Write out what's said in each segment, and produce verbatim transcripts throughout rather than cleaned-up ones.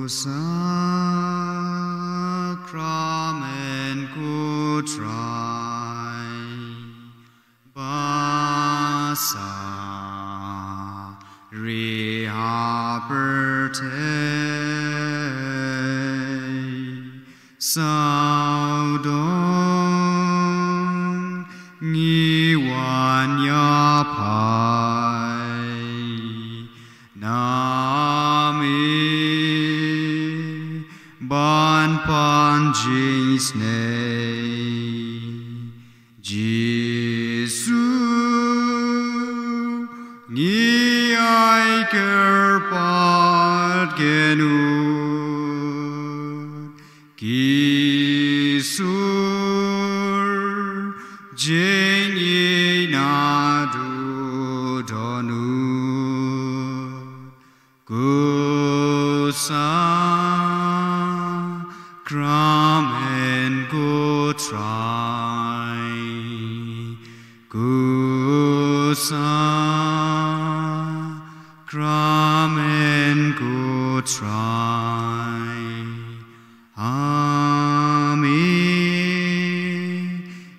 Sakramen ko Trai ba sa rieh ha pyrthei, sawdong ngi wan ïa phi na me ban pan jingisynei. Jisu, ngi ai kyrpad kynnoh, ki sur jingïeit naduh dohnud. Ko sakramen ko Trai, ko sakramen ko Trai, ha me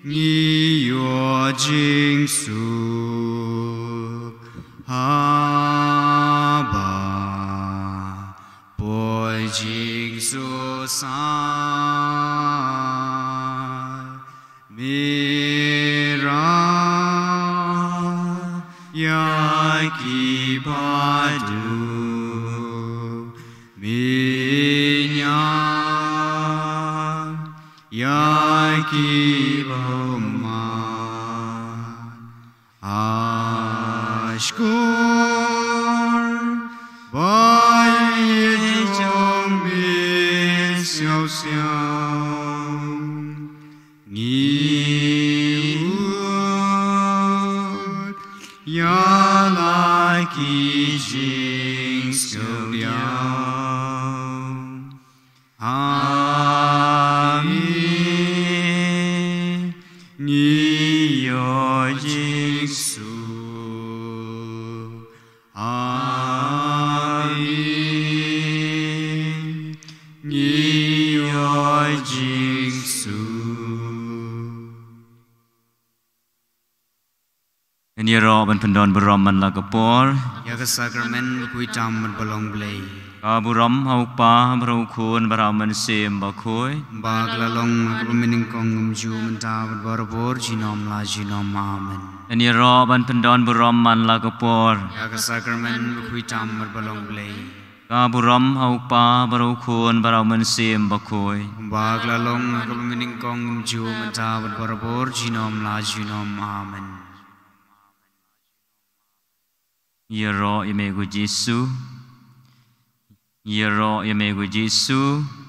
ngi ïoh jingsuk, haba poi jingsuk sah. Me rah ïa kiba duh, me ñiah ïa ki bymman. Ha shkor ba ïeit jong me siaw siaw, ngi mut ïa la ki jingsngewdiaw. Ha me ngi ïoh jingsuk, ha me ngi ïoh jingsuk. Ngin ïaroh ban pyndon burom man la ka por ïa ka sakramen ba poi tam bad ba long Blei. Ka burom ha u Kpa bad ha u Khun bad ha u Mynsiem Bakhuid. Ba ka la long ha kaba mynnyngkong kumjuh mynta bad barabor junom la junom. Amen. Ngin ïaroh ban pyndon burom man la ka por ïa ka sakramen ba poi tam bad ba long Blei. Ka burom ha u Kpa bad ha u Khun bad ha u Mynsiem Bakhuid. Ba ka la long ha kaba mynnyngkong kumjuh mynta bad barabor junom la junom. Amen. Ïaroh ïa me ko Jisu. Ïaroh ïa me ko Jisu.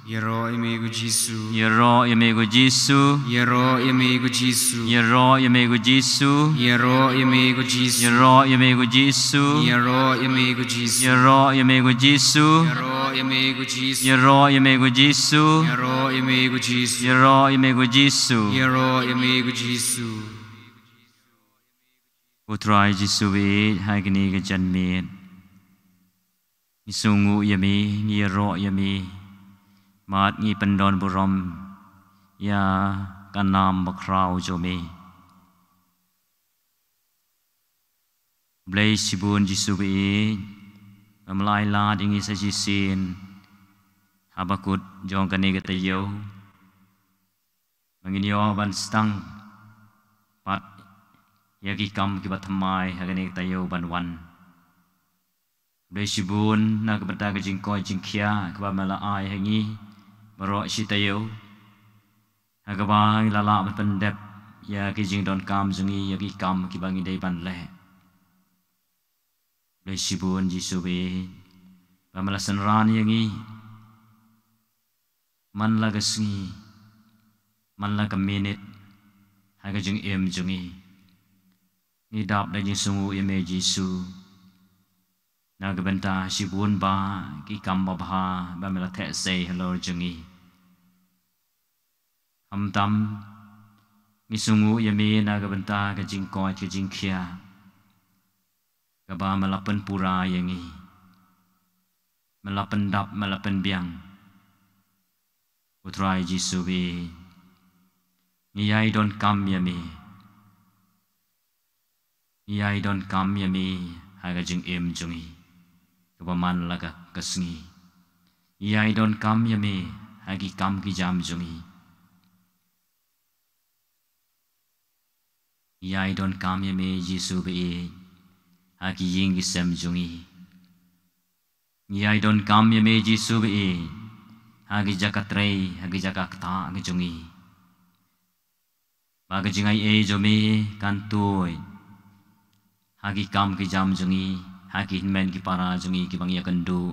Ïaroh ïa me ko Jisu. Ïaroh ïa me ko Jisu. Ïaroh ïa me ko Jisu. Ïaroh ïa me ko Jisu. Ïaroh ïa me ko Jisu. Ïaroh ïa me ko Jisu. Ïaroh ïa me ko Jisu. Ïaroh ïa me ko Jisu. Ïaroh ïa me ko Jisu. Ïaroh ïa me ko Jisu. Ïaroh ïa me ko Jisu. Ïaroh ïa me ko Jisu. Ïaroh ïa me ko Jisu. Ko Trai Jisu baieit, ha kane ka janmiet ngi sngewnguh ïa me, ngi ïaroh ïa me, bad ngi pyndon burom ïa ka nam bakhraw jong me. Blei shibun Jisu baieit, ba me la ai lad ïa ngi sa shisien ha ba kut jong kane ka taïew, ba ngin ïoh ban sdang pat ïa ki kam kiba thymmai ha kane ka taïew ban wan. Blei shibun na ka bynta ka jingkoit jingkhiah kaba me la ai ha ngi baroh shi taïew, ha kaba ngi la lah ban pyndep ïa ki jingdonkam jong ngi, ïa ki kam kiba ngi dei ban leh. Blei shibun Jisu baieit, ba me la synran ïa ngi man la ka sngi, man la ka minit ha ka jingim jong ngi. Ngi dap da jingsngewnguh ïa me Jisu na ka bynta shibun bah ki kam babha ba me la theh sei halor jong ngi. Khamtam ngi sngewnguh ïa me na ka bynta ka jingkoit ka jingkhiah kaba me la pynpura ïa ngi. me la pyndap, me la pynbiang. U Trai Jisu ba ïeit, ngi ïai donkam ïa me. Ngi ïai donkam ïa me ha ka jingim jong ngi kaba man la ka, ka sngi. Ngi ïai donkam ïa me ha ki kam ki jam jong ngi. Ngi ïai donkam ïa me Jisu ba ïeit ha ki ïing ki sem jong ngi. Ngi ïai donkam ïa me Jisu ba ïeit ha ki jaka trei, ha ki jaka ktah ki jong ngi. Ba ka jingaiei jong me kan tuid ha ki kam ki jam jong ngi, ha ki hynmen ki para jong ngi kiba ngi ïakynduh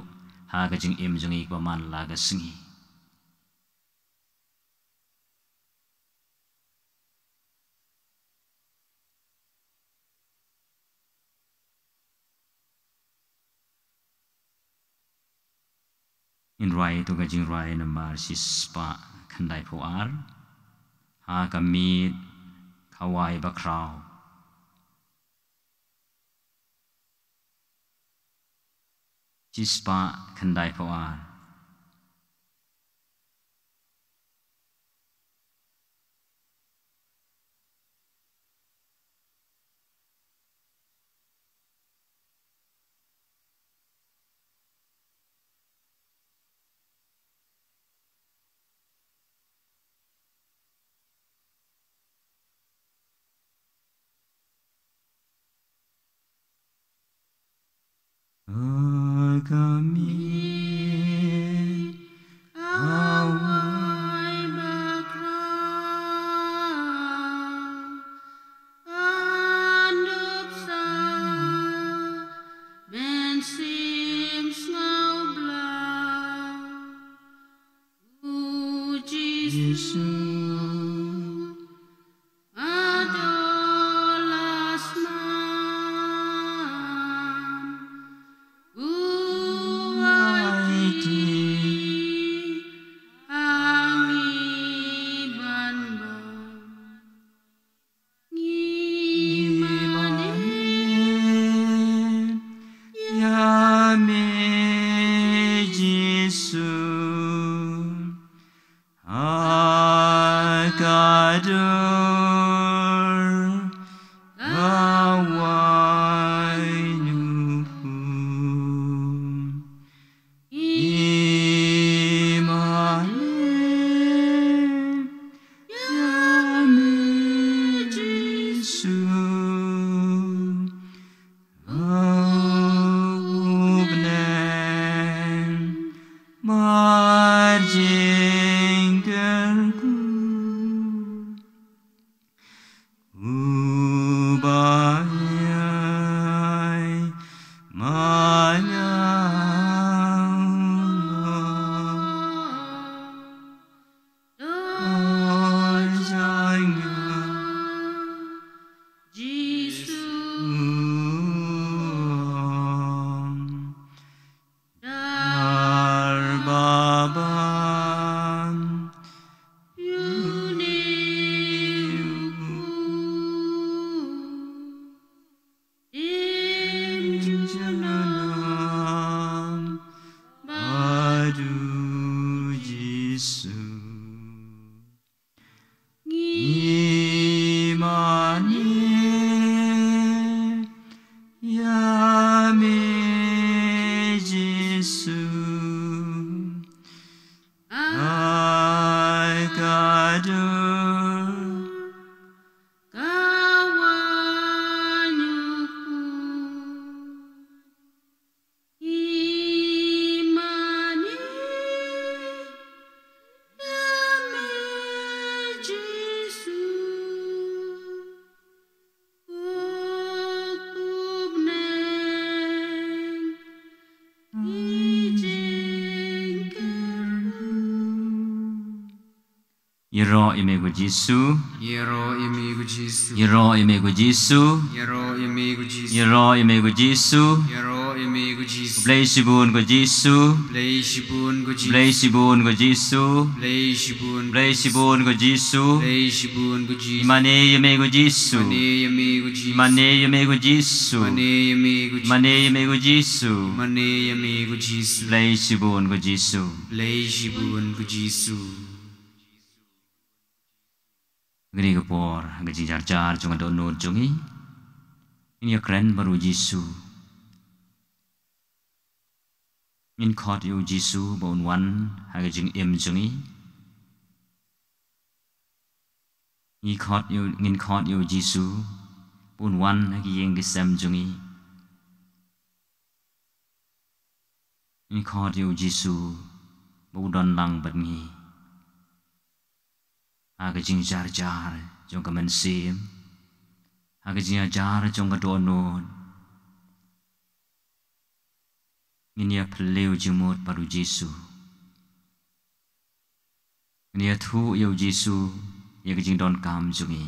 ha ka jingim jong ngi kaba man la ka sngi. Ngin rwai ïa ka jingrwai nambar shispah khyndaiphew ar ha ka miet khawai bakhraw. Shispah khyndaiphew ar. Kami awai bakra, andup sa ben sim sngewbla. U Jisu, adolas man, u aiti angi ban ban. Ngi mane ïa me Jisu, ha ka dur ka wai nyngkong. Ngi mane ïa me Jisu, ha u bneng marjingkyrkhu. Uba ïai maya jaya Jisu. Dar ba ban ïa une u im junom bad u Jisu. Ngi mane ïa me Jisu, ha ka dur ka wai nyngkong. Ngi mane ïa me Jisu, ha u bneng marjingkyrkhu. Ïaroh ïa me ko Jisu. Ïaroh ïa me ko Jisu. Ïaroh ïa me ko Jisu. Ïaroh ïa me ko Jisu. Ïaroh ïa me ko Jisu. Ïaroh Ïa me ko Jisu. Khublei shibun ko Jisu. Khublei shibun ko Jisu. Khublei shibun ko Jisu. Khublei shibun ko Jisu. Khublei shibun ko Jisu. Khublei shibun ko Jisu. Ïa mane ïa me ko Jisu. Ïa mane ïa me ko Jisu. Ïa mane ïa me ko Jisu. Ïa mane ïa me ko Jisu. Ïa mane ïa me ko Jisu. Khublei shibun ko Jisu. Khublei shibun ko Jisu. Kane ka por, ha ka jingjarjar jong ka dohnud jong ngi, ngin ïakren bad u Jisu. Ngin khot ïa u Jisu ba un wan ha ka jingim jong ngi. Ngi khot ïa u, ngin khot ïa u Jisu ba un wan ha ki ïing ki sem jong ngi. Ngin khot ïa u Jisu ba u don lang bad ngi. Ha ka jingjarjar jong ka mynsiem, ha ka jingjarjar jong ka dohnud, ngin ïa phylliew jingmut bad u Jisu. Ngin ïathuh ïa u Jisu ïa ka jingdonkam jong ngi.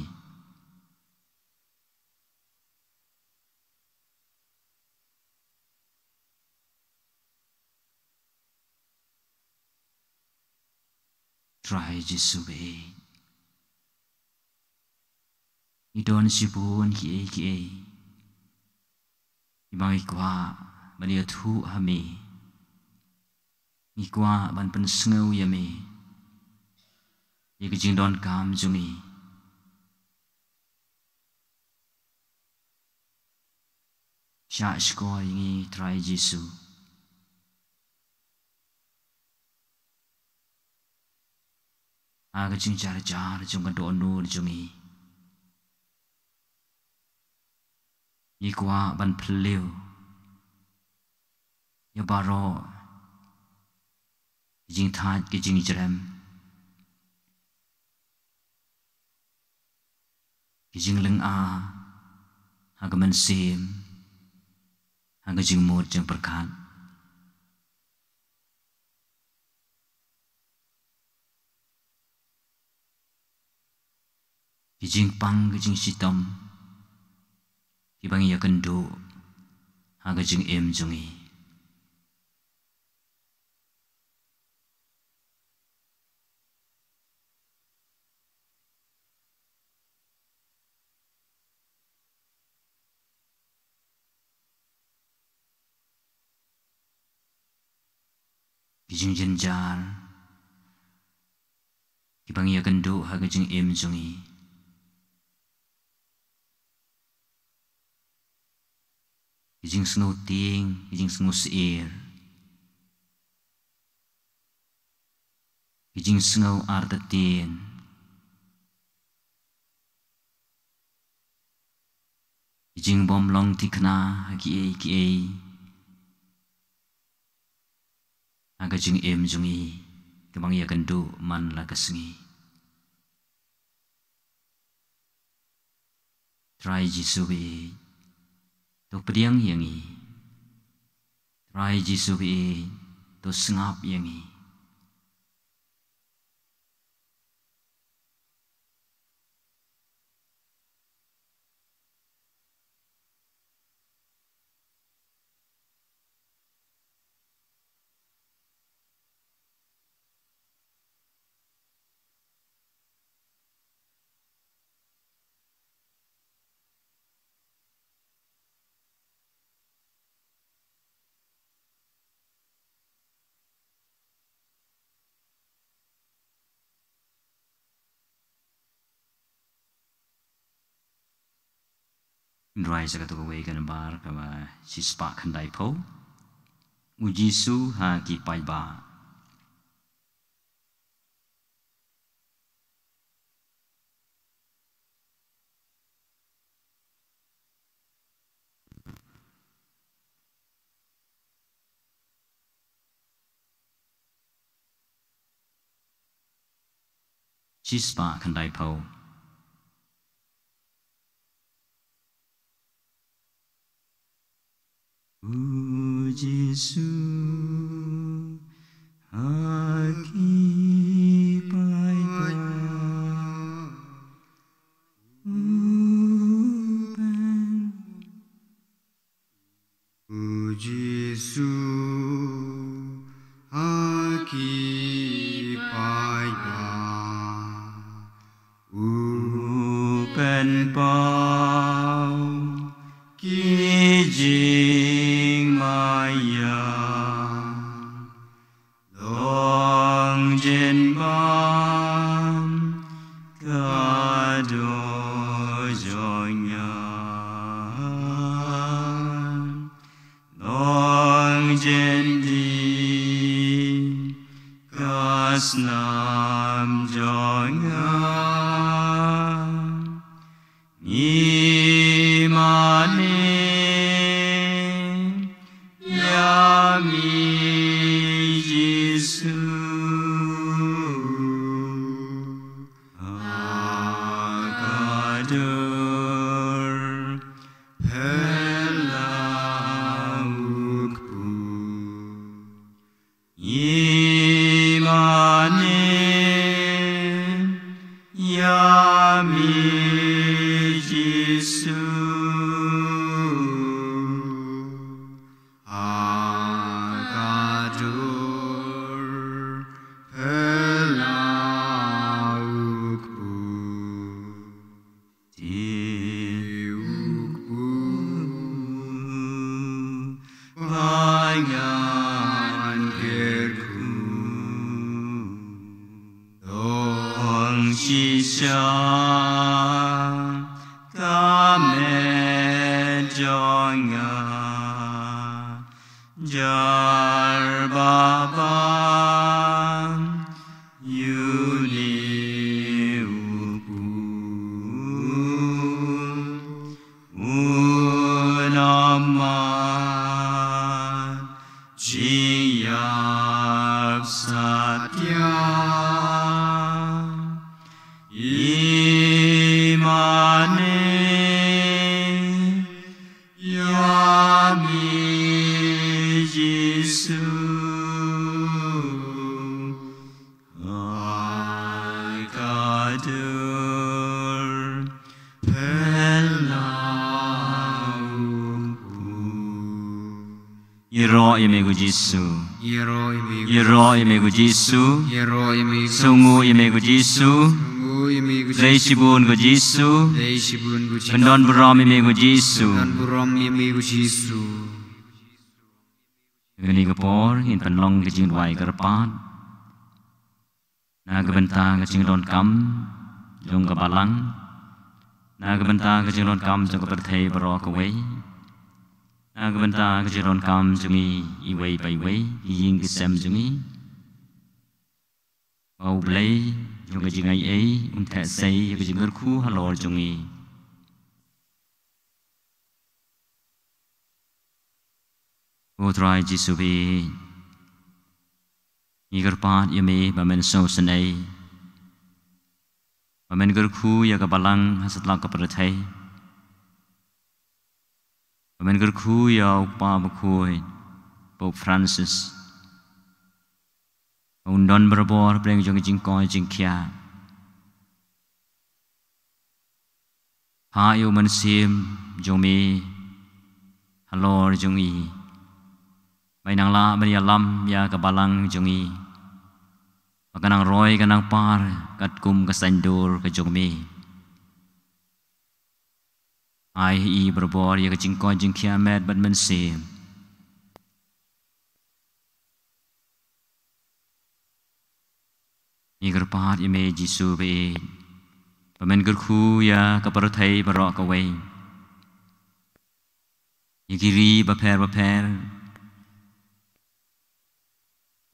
Trai Jisu baieit, ngi don shibun kiei kiei kiba ngi kwah ban ïathuh ha me. Ngi kwah ban pynsngew ïa me ïa ka jingdonkam jong ngi. Shah shkor ïa ngi Trai Jisu. Ha ka jingjarjar jong ka dohnud jong ngi, ngi kwah ban phylliew ïa baroh ki jingthait ki jingjrem, ki jinglynga ha ka mynsiem, ha ka jingmut jingpyrkhat, ki jingpang ki jingshitom kiba ngi ïakynduh ha ka jingim jong ngi. Ki jingjynjar, kiba ngi ïakynduh ha ka jingim jong ngi. Ki jingsngew tieng, ki jingsngew syier, ki jingsngew artatien, ki jingbym long thikna ha kiei kiei ha ka jingim jong ngi kaba ngi ïakynduh man la ka sngi. Trai Jisu baieit, to pdiang ïa ngi. Trai Jisu baieit, to sngap ïa ngi. Ngin rwai sa katto kawei ka nambar kaba shispah khyndaiphew. U Jisu ha ki paidbah. Shispah khyndaiphew. U Jisu ha ki paidbah. U Ben. U Jisu. jingbam ka dur jong nga. Long jyndie ka snam jong nga. Ngi mane ïa me Jisu. Ha ka dur pyrshah u kpu. Ngi mane ïa me Jisu. Ha ka dur pyrshah u kpu. Te u kpu ba ngan kyrkhu. Long shisha ka met jong nga. Jar ba ban ïoh ne u kpu. U namar jingïap satia. Ngi mane ïa me Jisu. Ha ka dur pyrshah u kpu. Ïaroh ïa me ko Jisu. Ïaroh ïa me ko Jisu. Ïaroh ïa me ko Jisu. Sngewnguh ïa me ko Jisu. Sngewnguh ïa me ko Jisu. Khublei shibun ko Jisu. Khublei shibun ko Jisu. Pyndonburom ïa me ko Jisu. Pyndonburom ïa me ko Jisu. Kane ka por ngin pynlong ka jingduwai kyrpad na ka bynta ka jingdonkam jong ka balang, na ka bynta ka jingdonkam jong ka pyrthei baroh kawei, na ka bynta ka jingdonkam jong ngi iwei pa iwei, ki ïing ki sem jong ngi. Ba U Blei jong ka jingaiei un theh sei ïa ka jingkyrkhu halor jong ngi. Ko Trai Jisu ba ïeit, ngi kyrpad ïa me ba men sngewsynei, ba men kyrkhu ïa ka balang ha satlak ka pyrthei, ba men kyrkhu ïa u Kpa Bakhuid, Pope Francis, ba un don barabor hapdeng jong ka jingkoit jingkhiah. Phah ïa u Mynsiem jong me halor jong ngi, ba un nang lah ban ïalam ïa ka balang jong ngi, ba kan nang roi kan nang par katkum ka saiñdur ka jong me. Ai ha i barabor ïa ka jingkoit jingkhiah met bad mynsiem. Ngi kyrpad ïa me Jisu ba ïeit, ba men kyrkhu ïa ka pyrthei baroh kawei, ïa ki ri bapher bapher,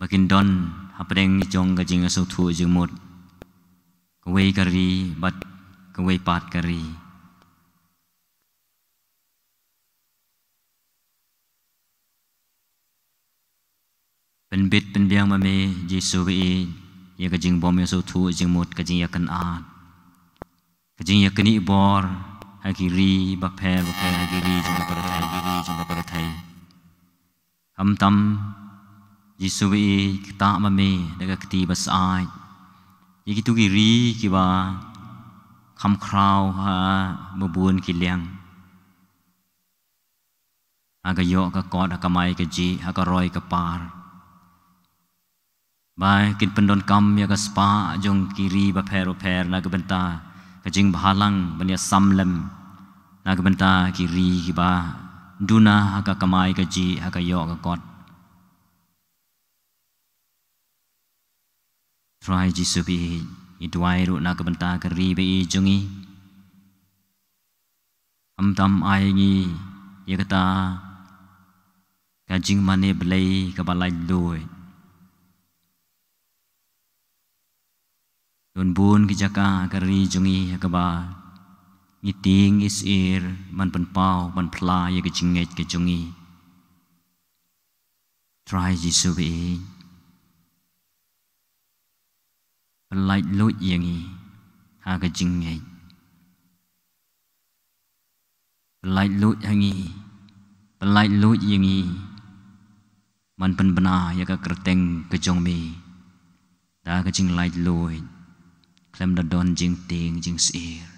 ba kin don hapdeng jong ka jingïasngewthuh jingmut, kawei ka ri bad kawei pat ka ri. Pynbit pynbiang ma me Jisu ba ïeit, ïa ka jingbym ïasngewthuh jingmut, ka jingïakynad, ka jingïaknieh bor ha ki ri bapher bapher, ha ki ri jong ka pyrthei, ha ki ri jong ka pyrthei. Khamtam Jisu ba ïeit, ktah ma me da ka kti ba syaid ïa kito ki ri kiba kham khraw ha ba bun ki liang, ha ka ïoh ka kot, ha ka kamai kajih, ha ka roi ka par, ba kin pyndonkam ïa ka spah jong ki ri bapher bapher na ka bynta ka jingbhalang ban ïasam lem na ka bynta ki ri kiba duna ha ka kamai kajih, ha ka ïoh ka kot. Trai Jisu ba ïeit, ngi duwai ruh na ka bynta ka ri ba ïeit jong ngi. Khamtam ai ngi ïa kata ka jingmane Blei kaba laitluid. Don bun ki jaka ha ka ri jong ngi ha kaba ngi tieng ngi sheptieng ban pynpaw ban phla ïa ka jingngeit ka jong ngi. Trai Jisu ba ïeit, pyllait luid ïa ngi ha ka jingngeit. Pyllait luid ha ngi, pyllait luid ïa ngi ban pynbna ïa ka kyrteng ka jong me da ka jinglaitluid, khlem da don jingtieng jingsheptieng.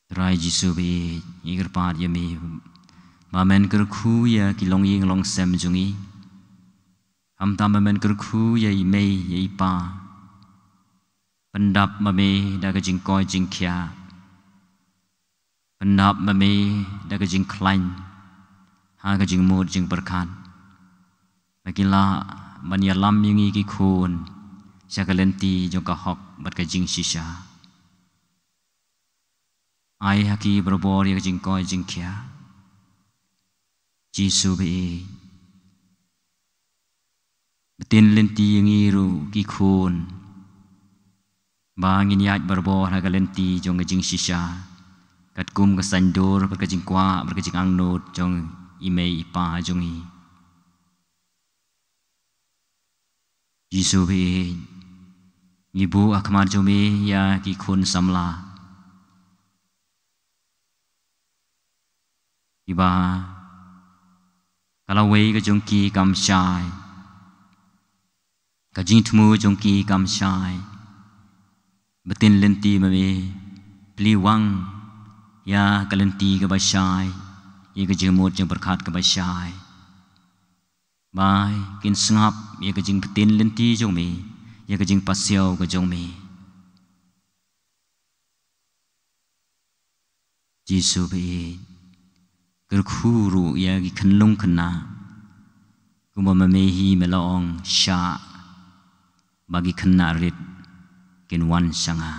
Trai Jisu ba ïeit, ngi kyrpad ïa me ba men kyrkhu ïa ki longïing longsem jong ngi. Khamtam ba men kyrkhu ïa i mei ïa i pa. Pyndap ma me da ka jingkoit jingkhiah. Pyndap ma me da ka jingkhlaiñ ha ka jingmut jingpyrkhat, ba ki lah ban ïalam ïa ngi ki khun sha ka lynti jong ka hok bad ka jingshisha. Ai ha ki barabor ïa ka jingkoit jingkhiah. Jisu ba ïeit, btin lynti ïa ngi ruh ki khun ba ngin ïaid barabor ha ka lynti jong ka jingshisha, katkum ka saiñdur bad ka jingkwah bad ka jingangnud jong i mei i pa jong ngi. Jisu ba ïeit, ngi buh ha khmat jong me ïa ki khun samla kiba ka lawei ka jong ki kam shai, ka jingthmu jong ki kam shai. Btin lynti ma me, plie wang ïa ka lynti kaba shai, ïa ka jingmut jingpyrkhat kaba shai. Ba kin sngap ïa ka jingbtin lynti jong me, ïa ka jingpasiaw ka jong me. Jisu ba ïeit, kyrkhu ruh ïa ki khynnah khynnah, kumba ma me hi me la ong, shah ba ki khynnah rit kin wan sha nga.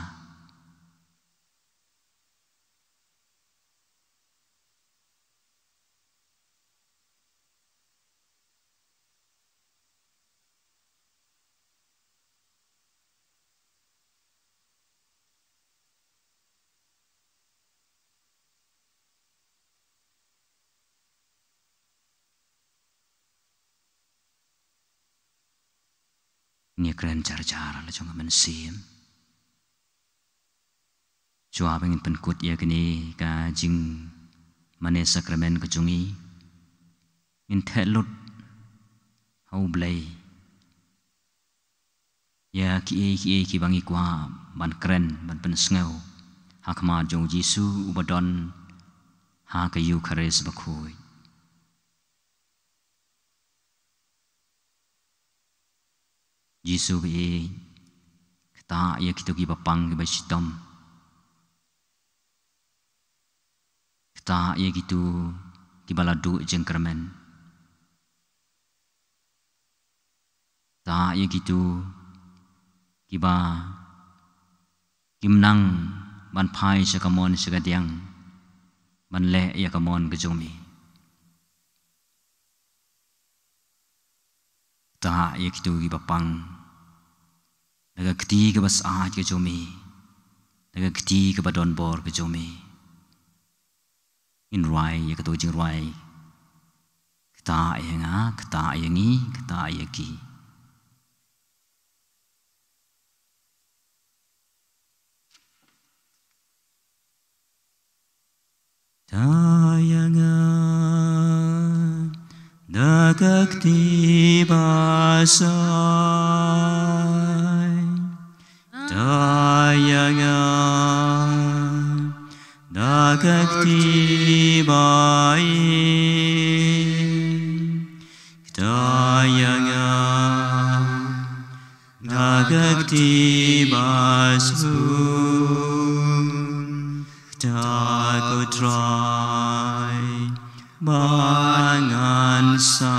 Ngi kren jar jar la jong ka mynsiem. Shuwa ba ngin pynkut ïa kane ka jingmane sakramen ka jong ngi, ngin theh lut ha U Blei ïa kiei kiei kiba ngi kwah ban kren ban pynsngew ha khmat jong U Jisu uba don ha ka Eukharist bakhuid. Jisu ba ïeit, ktah ïa kito kiba pang kiba shitom. Ktah ïa kito kiba la duh jingkyrmen. Ktah ïa kito kiba kim nang ban phai sha ka mon sha ka diang ban leh ïa ka mon ka jong me. Ktah ïa kito kiba pang da ka kti kaba sah ka jong me, da ka kti kaba donbor ka jong me. Ngin rwai ïa kato jingrwai: Ktah ïa nga, ktah ïa ngi, ktah ïa ki. Ktah ïa nga da ka kti ba sai. Ktah ïa nga da ka kti ba ïeit. Ktah ïa nga da ka kti ba suk. Ktah ko Trai ba ngan sa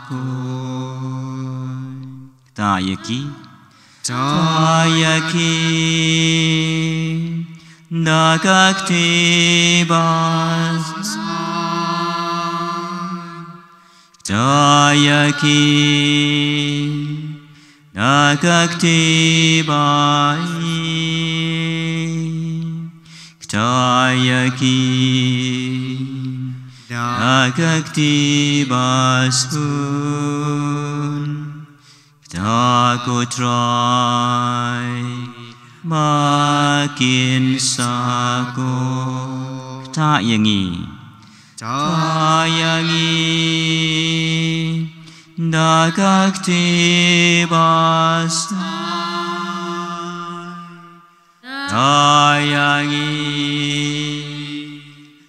khuid. Ktah ïa ki. Ktah ïa ki da ka kti ba Ktah ïa ki da ka kti ba ïeit. Ktah ïa ki da ka kti ba sun. Ktah ko Trai ba kin sa koh. Ktah ïa ngi. Ktah ïa ngi da ka kti ba sai. Ktah ïa ngi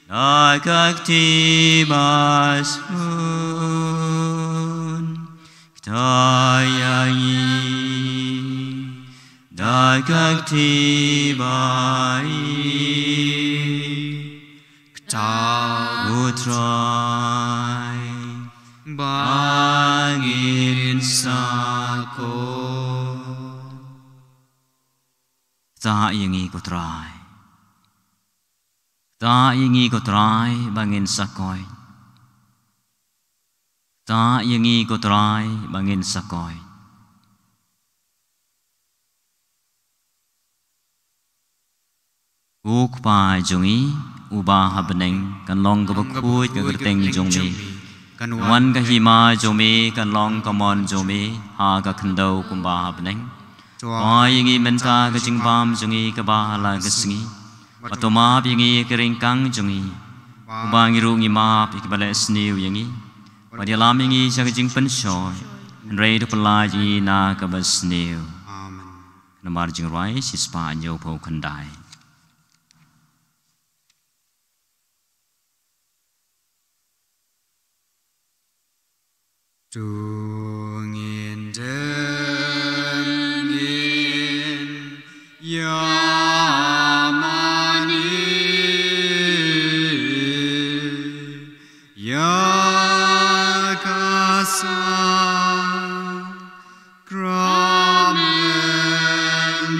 da ka kti ba sun. Ktah ïa ngi da ka kti ba ïeit. Ktah ko Trai ba ngin sa koh. Ktah ïa ngi ko Trai. Ktah ïa ngi ko Trai ba ngin sa koit. Ktah ïa ngi ko Trai ba ngin sa koit. Ko Kpa jong ngi uba ha bneng, kan long kaba khuid ka kyrteng jong me. Kan wan ka hima jong me, kan long ka mon jong me ha ka khyndew kumba ha bneng. To ai ïa ngi mynta ka jingbam jong ngi kaba ha la ka sngi. Bad to map ïa ngi ïa ki ryngkang jong ngi, kumba ngi ruh ngi map ïa kiba leh sniew ïa ngi. Bad ïalam ïa ngi sha ka jingpynshoi, hynrei to pyllait ïa ngi na kaba sniew. Amen. Namar Jingrwai shispah hynñiewphew khyndai. To ngin dem ngin ïamane ïa ka sakramen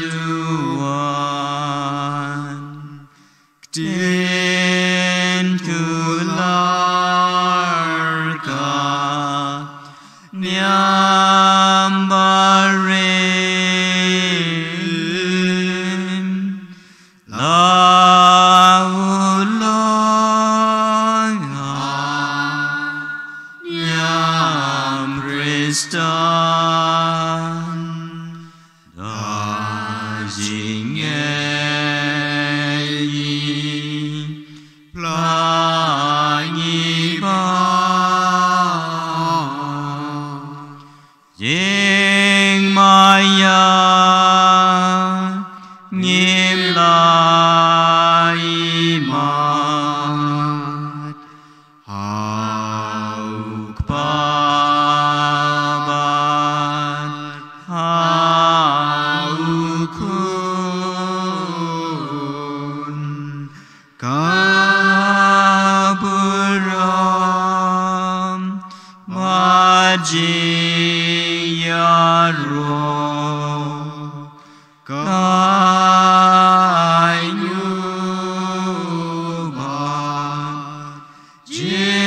duwan. Ktien kular ka niam barim, la u long ha niam Khristan. Da jingngeit ngi phla ngi ba jingmaïa ngim la ïohi. Ha u Kpa bad ha u Khun ka burom bad jingïaroh. Ka ainguh bad jingkyrkhu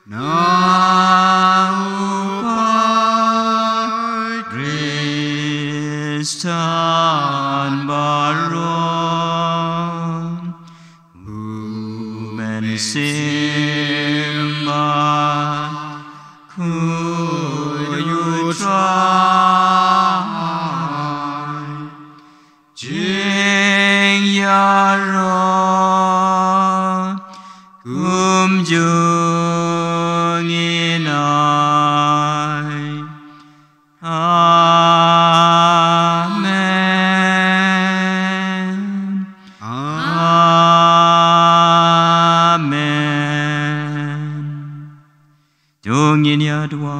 na u Paid Khristan baroh. U Mynsiem Bakhuid U Trai, jingïaroh kumjuh ngin ai. Amen. Amen. To ngin ïa duwai.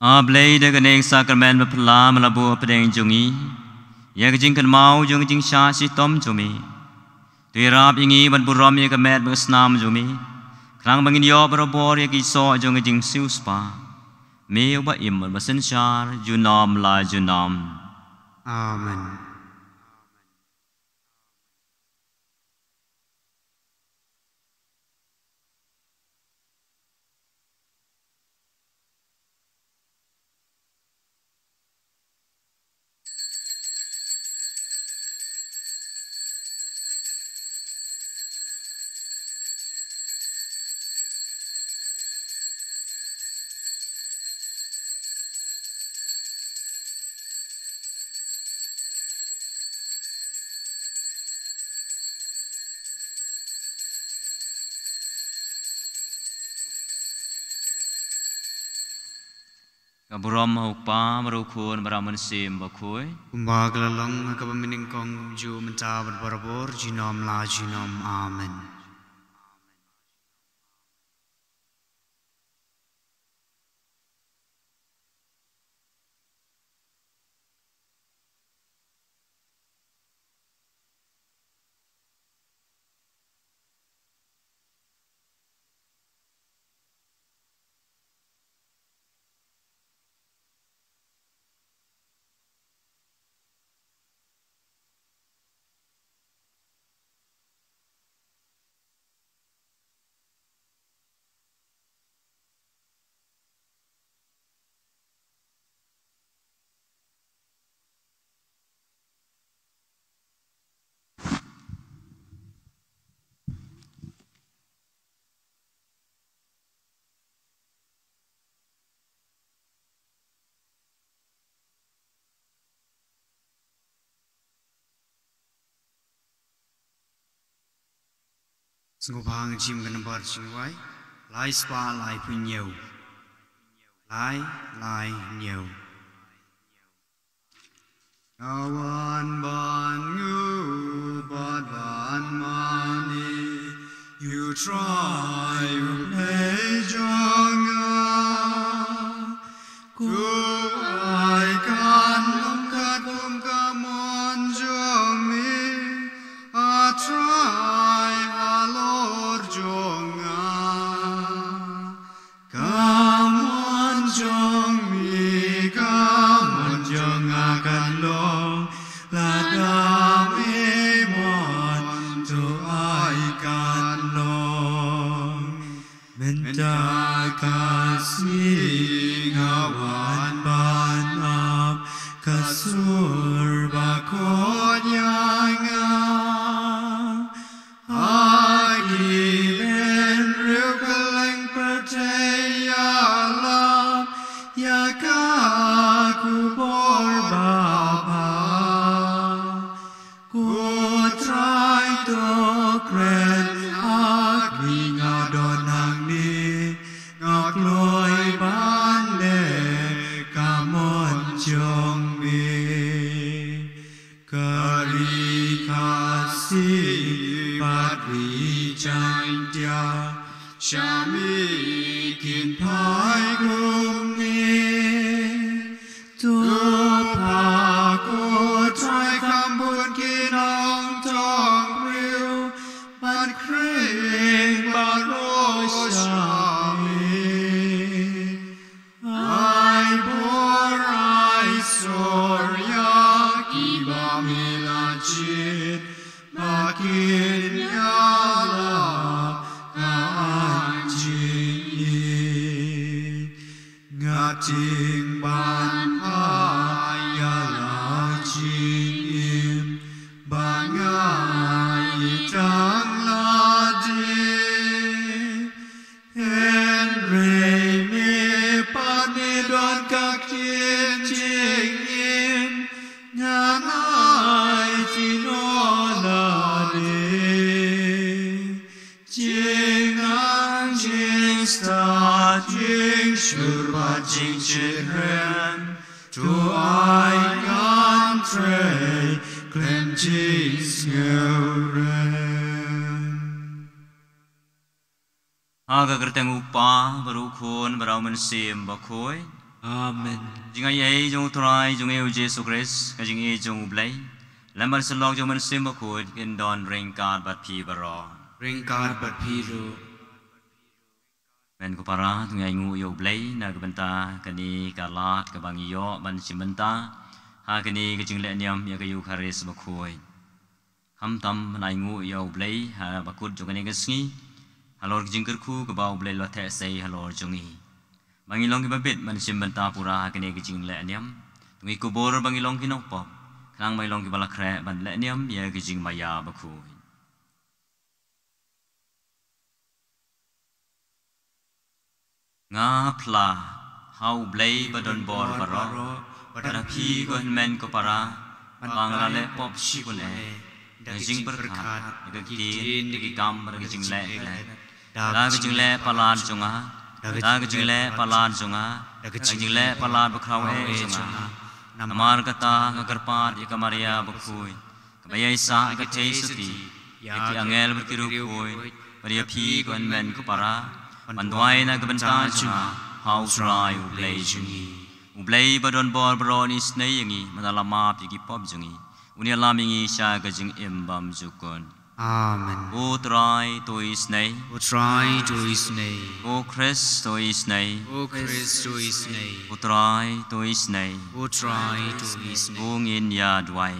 A Blei, da kane ka sakramen ba phi la buh hapdeng jong ngi ïa ka jingkynmaw jong ka jingshah shitom jong me, To ïarap ïa ngi ban burom ïa ka met bad ka snam jong me, khnang ba ngin ïoh barabor ïa ki soh jong ka jingsiewspah. Me uba im bad ba synshar junom la junom. Amen. Ka burom ha u Kpa, bad ha u Khun, bad ha u Mynsiem Bakhuid. Kumba ka la long ha kaba mynnyngkong, kumjuh mynta bad barabor, junom la junom. Amen. Sngewbha ngin shim ka nambar jingduwai. Lai spah laiphew hynñiew. Lai, lai, hynñiew. Nga wan ban nguh bad ban mane ïa U Trai U Blei jong nga. Ko ai kan long katkum ka mon jong me, A Trai halor jong nga. Ka mon jong me, ka mon jong nga kan long, lada me mon to ai kan long. Mynta ka sngi nga wan ban ap ka sur bakhuid ïa nga. Ha ki bynriew kylleng pyrthei ïalap ïa ka khubor babha. Ko Trai to kren ha kine, nga don hangne, nga kloi ban leh ka mon jong me. Ka Ri Khasi bad Ri Jaintia, sha me kin phai kumne. To phah ko Trai kham bun ki nongthohbriew ban khring baroh sha me. Ai bor ai sor ïa kiba me la jied, ba kin ïalap ka jingim. Nga tieng ban phai ïa la jingim ba nga ïeit tang lade. Hynrei me pat me don ka ktien jingim, ngan ai kino lade. Jingangnud, jingstad, jingshlur bad jingshitren, to ai ngan trei khlem jingsngewrem. Ha ka kyrteng U Kpa, bad U Khun, bad U Mynsiem Bakhuid. Amen. Jingaiei jong U Trai jong ngi U Jisu Khrist, ka jingïeit jong U Blei, Lem bad sylok jong u Mynsiem Bakhuid kin don ryngkat bad phi baroh. Ryngkat bad phi ruh. Men ko para, to ngin ainguh ïa U Blei na ka bynta kane ka lad kaba ngi ïoh ban shim bynta ha kane ka jingleh niam ïa ka Eukharist Bakhuid. Khamtam ban ainguh ïa U Blei ha bakut jong kane ka sngi halor ka jingkyrkhu kaba U Blei u la theh sei halor jong ngi. Ba ngin long kiba bit ban shim bynta pura ha kane ka jingleh niam. To ngi kubur ba ngin long ki nongpop, khnang ba ngin long kiba la khreh ban leh niam ïa ka jingmaïa bakhuid. Nga phla ha U Blei ba don bor baroh, bad ha phi ko hynmen ko para, ba nga la leh pop shibun eh, da ka jingpyrkhat, da ka ktien, da ki kam, da ka jingleh. Da ka jingleh palat jong nga, da ka jingleh palat jong nga, da ka jingleh palat bakhraw eh jong nga. Namar kata nga kyrpad ïa ka Maria bakhuid, kaba ïaisah ka theisotti ïa ki angel bad ki riewkhuid, bad ïa phi ko hynmen ko para, ban duwai na ka bynta jong nga ha U Trai U Blei jong ngi. U Blei ba don bor baroh un isynei ïa ngi, bad un ïalam ïa ki pop jong ngi, un ïalam ïa ngi sha ka jingim bymjukut. Amen. Ko Trai to isynei. Ko Trai to isynei. Ko Khrist to isynei. Ko Khrist to isynei. Ko Trai to isynei. Ko Trai to isynei. To ngin ïa duwai.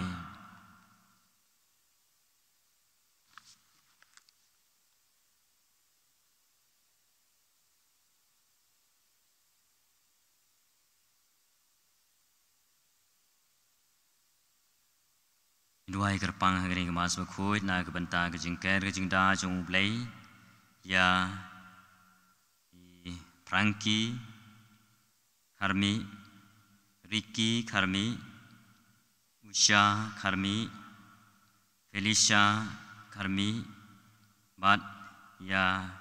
Duwai kyrpang ha kane ka Mass bakhuid na ka bynta ka jingker ka jingda jong U Blei ïa i Frankie Kharmi, Ricky Kharmi, Usha Kharmi, Felicia Kharmi, bad ïa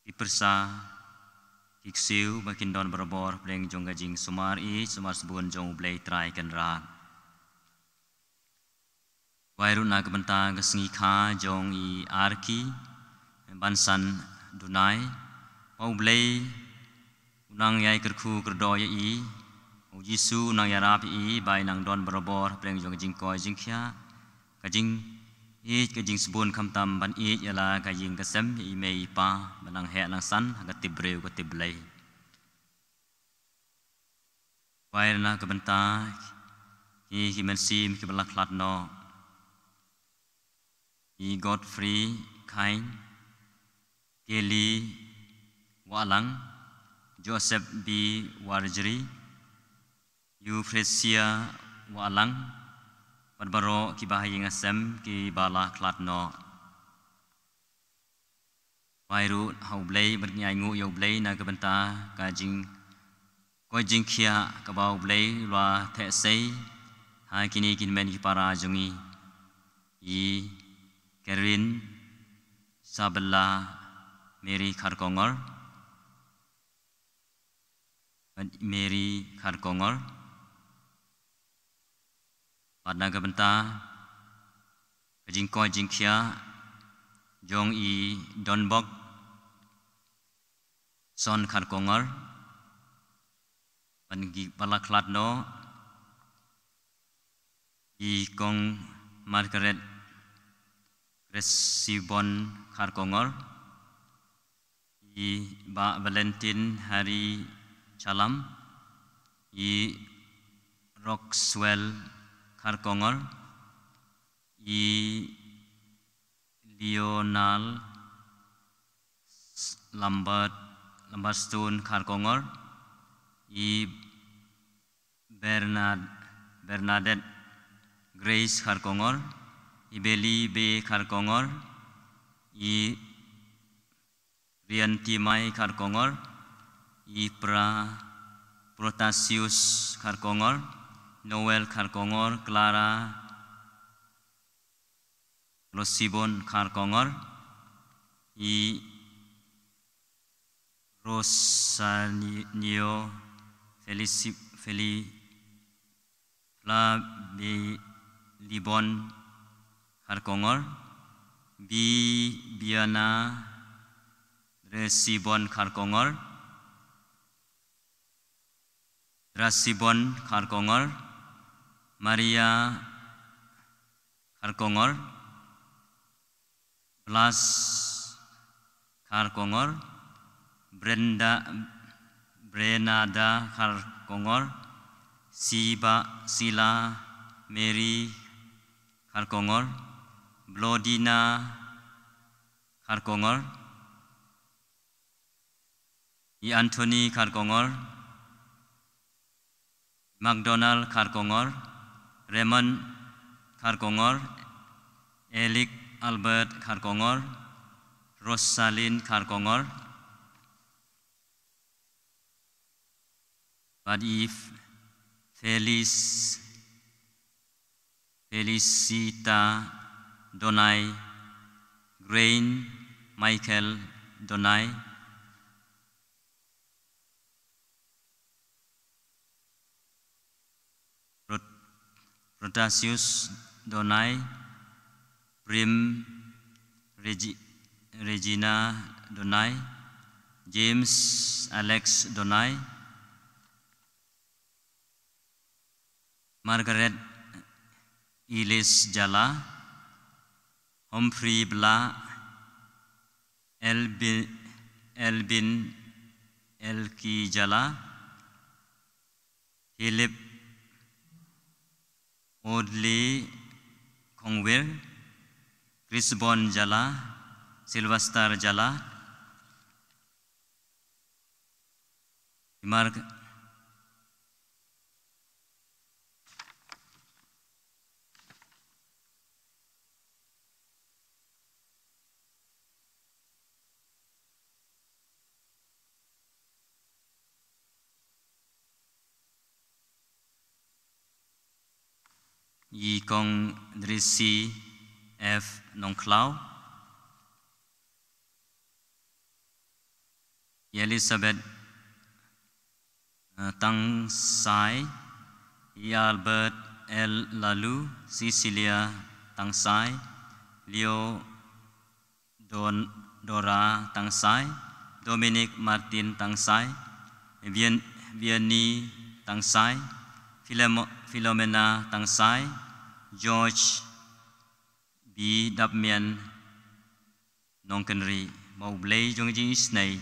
ki pyrsa ki ksiew ba kin don barabor hapdeng jong ka jingsumar ïeit sumar sbun jong U Blei Trai Kynrad. Wai ruh na ka bynta ka sngi kha jong i Arki Bansan Dunai, ba U Blei u nang ïai kyrkhu kyrdoh ïa i, U Jisu u nang ïarap ïa i ba i nang don barabor hapdeng jong ka jingkoit jingkhiah, ka jingïeit ka jingsbun, khamtam ban ïeit ïa la ka ïing ka sem, ïa i mei i pa, ba nang heh nang san ha ka tip briew ka tip Blei. Wai ruh na ka bynta ki, ki mynsiem kiba la khlad noh: i Godfrey Khain, Kelly Wahlang, Joseph B Warjri, Euphrasia Wahlang, bad baroh kiba ha ïing ha sem kiba la khlad noh. Wai ruh ha U Blei, bad ngi ainguh ïa U Blei na ka bynta ka jingkoit jingkhiah kaba U Blei u la theh sei ha kine ki hynmen ki para jong ngi, i Karen Sabella, Mary Kharkongor, bad Mary Kharkongor. Bad na ka bynta ka jingkoit jingkhiah jong i Donbok Son Kharkongor, bad kiba la khlad noh: i Kong Margaret Resibon Kharkongor, i Bah Valentin Hari Chalam, i Roxwell Kharkongor, i Lionel Lambert, Lambert Stone Kharkongor, i Bernard, Bernadette Grace Kharkongor, i Beli B Kharkongor, i Rianti Mai Kharkongor, i Pra, Protasius Kharkongor, Noel Kharkongor, Clara Losibon Kharkongor, i Rosanio Felici-, Feli-, Flabilibon Kharkongor, Bibiana Dresibon Kharkongor, Drasibon Kharkongor, Maria Kharkongor, Blas Kharkongor, Brenda, Brenada Kharkongor, Siba, Sila Mary Kharkongor, Blodina Kharkongor, I Anthony Kharkongor, McDonald Kharkongor, Raymond Kharkongor, Eric Albert Kharkongor, Rosalin Kharkongor, bad i Felis, Felicita Donai, Grain Michael Donai, Prot-, Protasius Donai, Prim Regi-, Regina Donai, James Alex Donai, Margaret Ilis Jala, Humphrey Bla, Elbi-, Elbin Elki Jala, Philip Audley Kongwir, Crisbon Jala, Sylvester Jala, Mark Yikong Drisi F Nongkhlaw, Elizabeth, eh, Tangsai, Albert L Lalu, Cecilia Tangsai, Leo Don, Dora Tangsai, Dominic Martin Tangsai, Vien-, Vianney Tangsai, Filemo-, Filomena Tangsai, George B Dapmian Nongkynrih, ba U Blei jong ka jingisynei,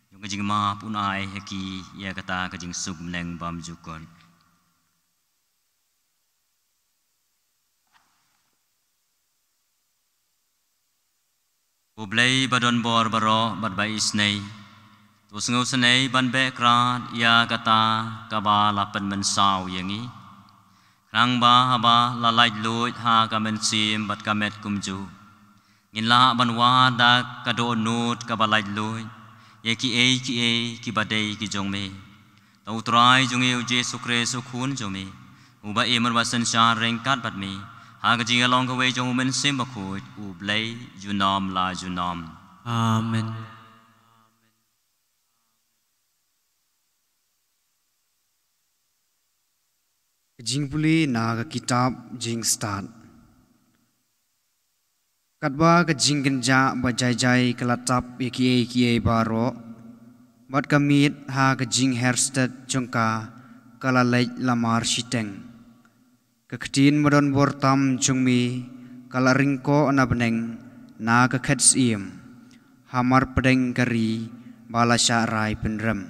jong ka jingmap un ai ha ki ïa kata ka jingsuk bneng bymjukut. U Blei ba don bor baroh bad ba isynei, to sngewsynei ban beh krad ïa kata kaba la pynmynsaw ïa ngi. Khnang ba haba la laitluid ha ka mynsiem bad ka met kumjuh, ngin lah ban wad da ka dohnud kaba laitluid ïa kiei kiei kiba dei ki jong me. To U Trai jong ngi U Jisu Khrist U Khun jong me, uba im bad synshar ryngkat bad me ha ka jingïalong kawei jong U Mynsiem Bakhuid, U Blei junom la junom. Amen. Ka jingpule na ka kitab Jingstad. Katba ka jingkynjah ba jai jai ka la tap ïa kiei kiei baroh, bad ka miet ha ka jingher stet jong ka ka la leit lamar shiteng. Ka ktien ba don bor tam jong me ka la ryngkoh na bneng na ka khet syiem, hamar pdeng ka ri ba la shah rai pynrem.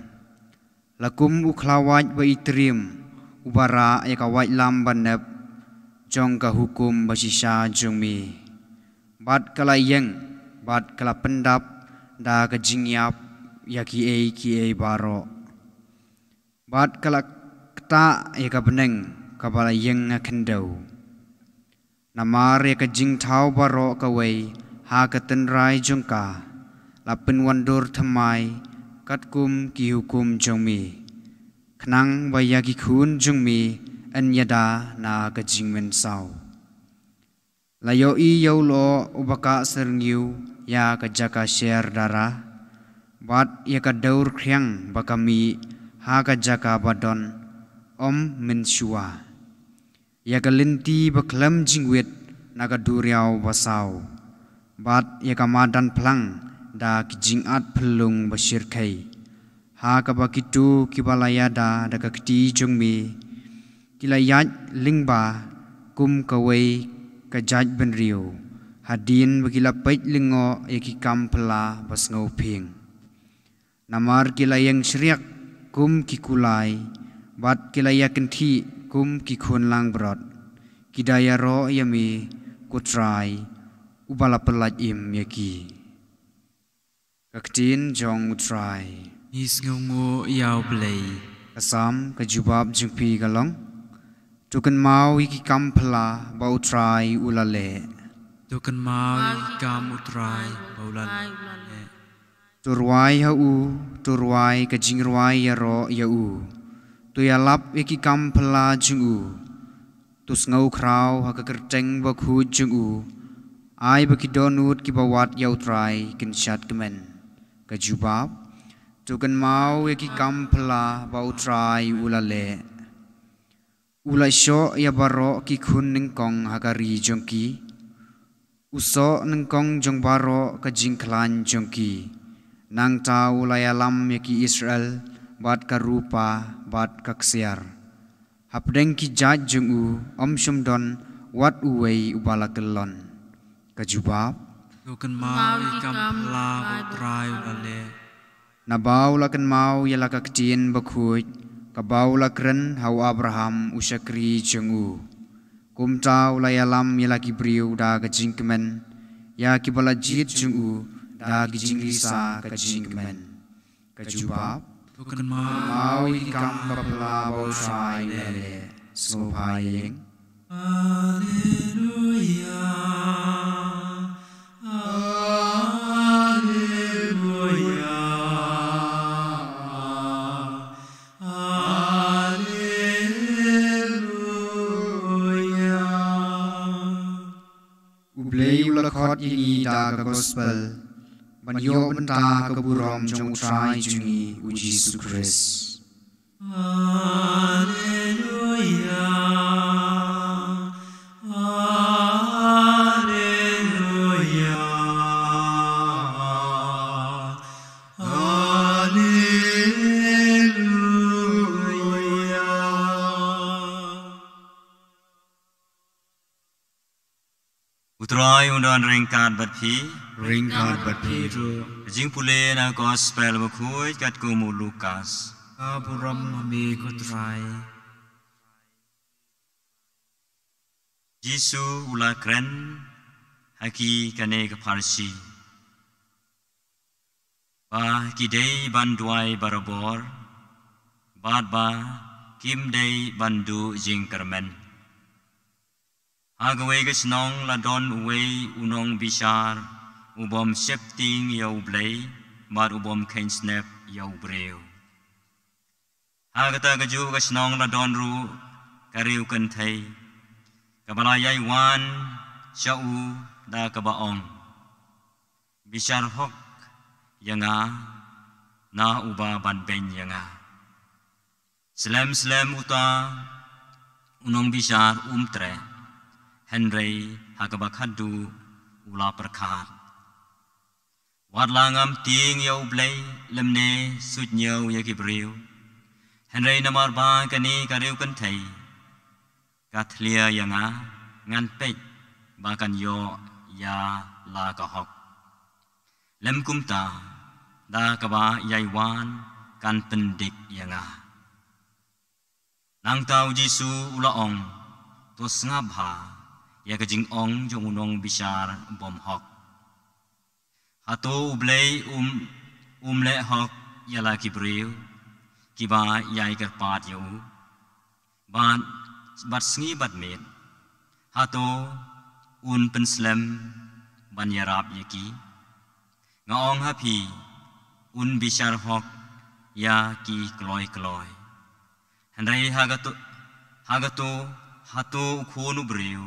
La kum u khlawait ba itriem, uba rah ïa ka waitlam ba nep jong ka hukum ba shisha jong me. Bad ka la ïeng, bad ka la pyndap da ka jingïap ïa kiei kiei baroh. Bad ka la ktah ïa ka bneng kaba la ïeng ha khyndew. Namar ïa ka jingthaw baroh kawei ha ka tynrai jong ka, la pynwandur thymmai katkum ki hukum jong me, khnang ba ïa ki khun jong me yn ïada na ka jingmynsaw. La ïohi ïa u lyoh uba kah syrngiew ïa ka jaka sher dara, bad ïa ka dewrkhriang ba ka mih ha ka jaka ba don ym mynshuwa. Ïa ka lynti ba khlem jingwit na ka duriaw ba saw, bad ïa ka madan phlang da ki jingat phyllung ba shyrkhei. Ha kaba kito kiba la ïada da ka kti jong me ki la ïaid lyngba kum kawei ka jaitbynriew, hadien ba ki la peit lyngngoh ïa ki kam phylla ba sngewphieng. Namar ki la ïeng shriak kum ki kulai, bad ki la ïakynthih kum ki khun langbrot, ki da ïaroh ïa me, ko Trai, uba la pyllait im ïa ki. Ka ktien jong U Trai. Ngi sngewnguh ïa U Blei. Ka Salm, ka jubab jong phi ka long: To kynmaw ïa ki kam phylla ba U Trai u la leh. To kynmaw ïa ki kam U Trai ba u la leh. To rwai ha u, to rwai ka jingrwai ïaroh ïa u. To ïalap ïa ki kam phylla jong u. To sngew khraw ha ka kyrteng bakhuid jong u. Ai ba ki dohnud kiba wad ïa U Trai kin shad kmen. Ka jubab: To kynmaw ïa ki kam phylla ba U Trai u la leh. U la shoh ïa baroh ki khun nyngkong ha ka ri jong ki. U soh nyngkong jong baroh ka jingkhlaiñ jong ki. Nangta u la ïalam ïa ki Israel bad ka rupa bad ka ksiar. Hapdeng ki jait jong u ym shym don wat uwei uba la kyllon. Ka jubab: To kynmaw ïa ki kam phylla ba U Trai u la leh. Naba u la kynmaw ïa la ka ktien bakhuid kaba u la kren ha u Abraham u shakri jong u. Kumta u la ïalam ïa la ki briew da ka jingkmen, ïa kiba la jied jong u da ki jingrisa ka jingkmen. Ka jubab: To kynmaw ïa ki kam ba phylla ba U Trai u la leh. Sngewbha ïeng. Alleluia, alleluia, alleluia. U Blei u la khot ïa ngi da ka gospel ban ïoh bynta ha ka burom jong U Trai jong ngi U Jisu Khrist. Alleluia, alleluia, alleluia. U Trai un don ryngkat bad phi. Ryngkat bad phi ruh. Jingpule na gospel bakhuid katkum u Lukas. Ka burom ha me ko Trai. Jisu u la kren ha ki kane ka pharshi, ba ki dei ban duwai barabor, bad ba kim dei ban duh jingkyrmen. Ha kawei ka shnong la don uwei u nongbishar, u bym sheptieng ïa U Blei bad u bym kheiñ snep ïa u briew. Ha kata kajuh ka shnong la don ruh ka riewkynthei, kaba la ïai wan sha u da kaba ong: Bishar hok ïa nga na uba ban beiñ ïa nga. Slem slem uta u nongbishar um treh, hynrei ha kaba khadduh u la pyrkhat: Wat la ngam tieng ïa U Blei lymne suidñiew ïa ki briew. Hynrei namar ba kane ka riewkynthei ka thlia ïa nga, ngan peit ba kan ïoh ïa la ka hok. Lym kumta, da kaba ïai wan kan pyndik ïa nga. Nangta u Jisu u la ong: To sngap bha ïa ka jingong jong u nongbishar bymhok. Hato U Blei um, um leh hok ïa la ki briew kiba ïai kyrpad ïa u bad, bad sngi bad miet? Hato un pynslem ban ïarap ïa ki? Nga ong ha phi, un bishar hok ïa ki kloi kloi. Hynrei ha kato, ha kato, hato u Khun u briew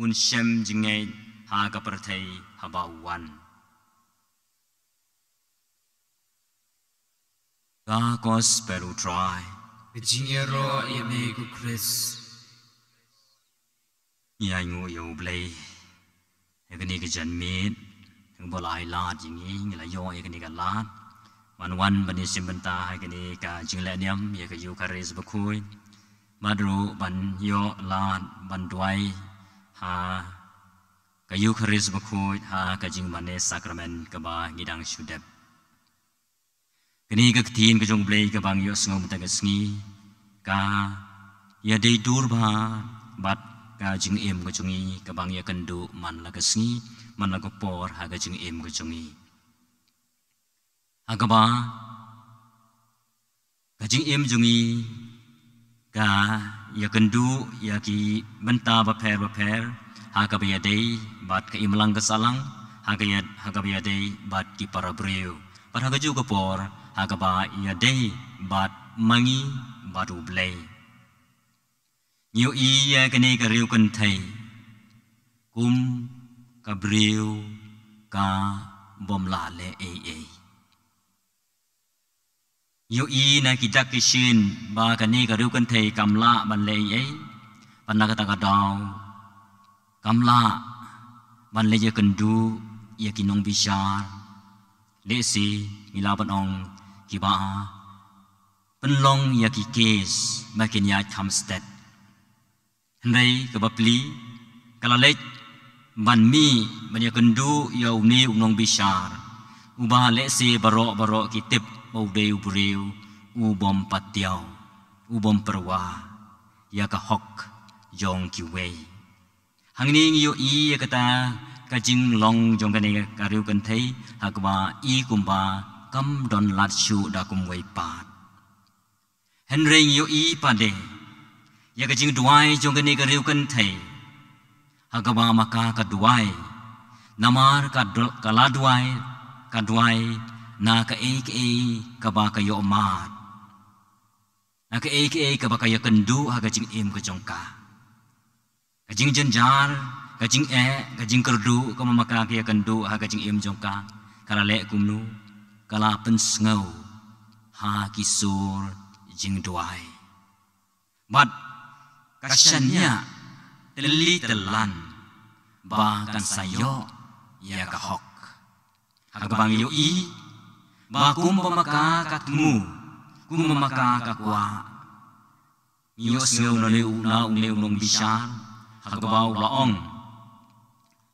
un shem jingngeit ha ka pyrthei haba u wan? Ka gospel u Trai. Ka jingïaroh ïa me ko Khrist. Ngi ainguh ïa U Blei ïa kane ka janmiet, ïa kaba la ai lad ïa ngi, ngi la ïoh ïa kane ka lad ban wan ban ïashim bynta ha kane ka jingleh niam ïa ka Eukharist bakhuid, bad ruh ban ïoh lad ban duwai ha Ka Eukharist bakhuid ha ka jingmane sakramen kaba ngi dang shu dep. Kane ka ktien ka jong U Blei kaba ngi ïohsngew mynta ka sngi, ka ïadei dur bha bad ka jingim ka jong ngi kaba ngi ïakynduh man la ka sngi, man la ka por ha ka jingim ka jong ngi. Ha kaba ka jingim jong ngi ka ïakynduh ïa ki bynta bapher bapher, ha kaba ïadei bad ka imlang ka sahlang, ha ka ïa-, ha kaba ïadei bad ki para briew, bad ha kajuh ka por ha kaba ïadei bad ma ngi bad U Blei. Ngi ïohi ïa kane ka riewkynthei kum ka briew ka bym lah leh ei ei. Ngi ïohi na ki dak ki shin ba kane ka riewkynthei kam lah ban leh ei ei. Bad na kata ka daw kam lah ban leit ïakynduh ïa ki nongbishar. Lehse ngi lah ban ong kiba pynlong ïa ki case ba kin ïaid kham stet. Hynrei kaba plie, ka la leit ban mih ban ïakynduh ïa une u nongbishar uba lehse baroh baroh ki tip ba u dei u briew u bym patiaw, u bym pyrwa ïa ka hok jong kiwei. Hangne ngi ïohi ïa kata ka jinglong jong kane ka riewkynthei ha kaba i kumba kam don lad shuh da kumwei pat. Hynrei ngi ïohi pat de ïa ka jingduwai jong kane ka riewkynthei ha kaba ma ka ka duwai. Namar ka du-, ka la duwai, ka duwai na kaei kaei kaba ka ïohmad, na kaei kaei kaba ka ïakynduh ha ka jingim ka jong ka. Ka jingjynjar, ka jingeh, ka jingkyrduh kaba ma ka ka ïakynduh ha ka jingim jong ka, ka la leh kumno? Ka la pynsngew ha ki sur jingduwai. Bad ka shaniah tylli tyllan ba kan sa ïoh ïa ka hok. Ha kaba ngi ïohi ba kumba ma ka ka thmu, kumba ma ka ka kwah, ngi ïohsngew na une u, na une u nongbishar ha kaba u la ong,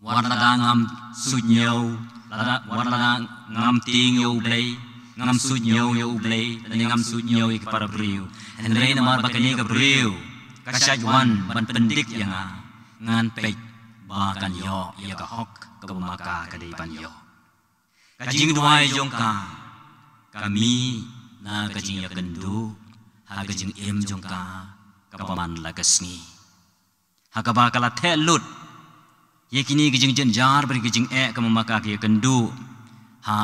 wat lada ngam suidñiew, lada, wat lada ngam tieng ïa U Blei, ngam suidñiew ïa U Blei, lane ngam suidñiew ïa ki para briew, hynrei namar ba kane ka briew ka shait wan ban pyndik ïa nga, ngan peit ba kan ïoh ïa ka hok kaba ma ka ka dei ban ïoh. Ka jingduwai jong ka ka mih na ka jingïakynduh ha ka jingim jong ka kaba man la ka sngi, ha kaba ka la theh lut ïa kine ki jingjynjar bad ki jingeh kaba ma ka ka ïakynduh ha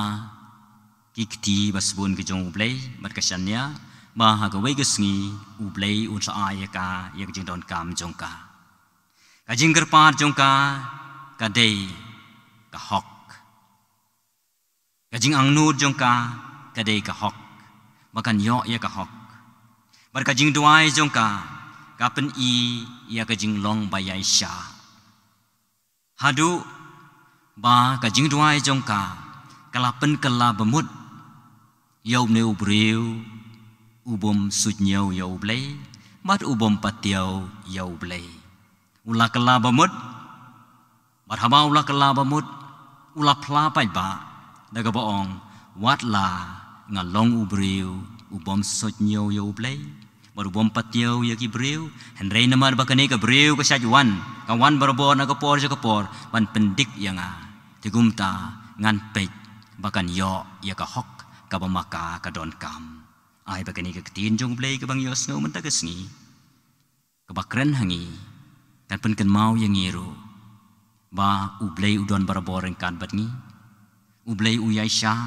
ki kti ba sbun ki jong U Blei, bad ka shaniah ba ha kawei ka sngi U Blei un sa ai ïa ka ïa ka jingdonkam jong ka. Ka jingkyrpad jong ka ka dei ka hok. Ka jingangnud jong ka ka dei ka hok, ba kan ïoh ïa ka hok. Bad ka jingduwai jong ka ka pyni ïa ka jinglong ba ïaishah, haduh ba ka jingduwai jong ka ka la pynkylla bamut ïa une u briew u bym suidñiew ïa U Blei bad u bym patiaw ïa U Blei. U la kylla bamut, bad haba u la kylla bamut, u la phla paidbah da kaba ong, wat la nga long u briew u bym suidñiew ïa U Blei bad u bym patiaw ïa ki briew, hynrei namar ba kane ka briew ka shait wan, ka wan barabor na ka por sha ka por ban pyndik ïa nga, te kumta ngan peit ba kan ïoh ïa ka hok kaba ma ka ka donkam. Ai ba kane ka ktien jong U Blei kaba ngi ïohsngew mynta ka sngi kaba kren ha ngi kan pynkynmaw ïa ngi ruh ba U Blei u don barabor ryngkat bad ngi. U Blei u ïaishah,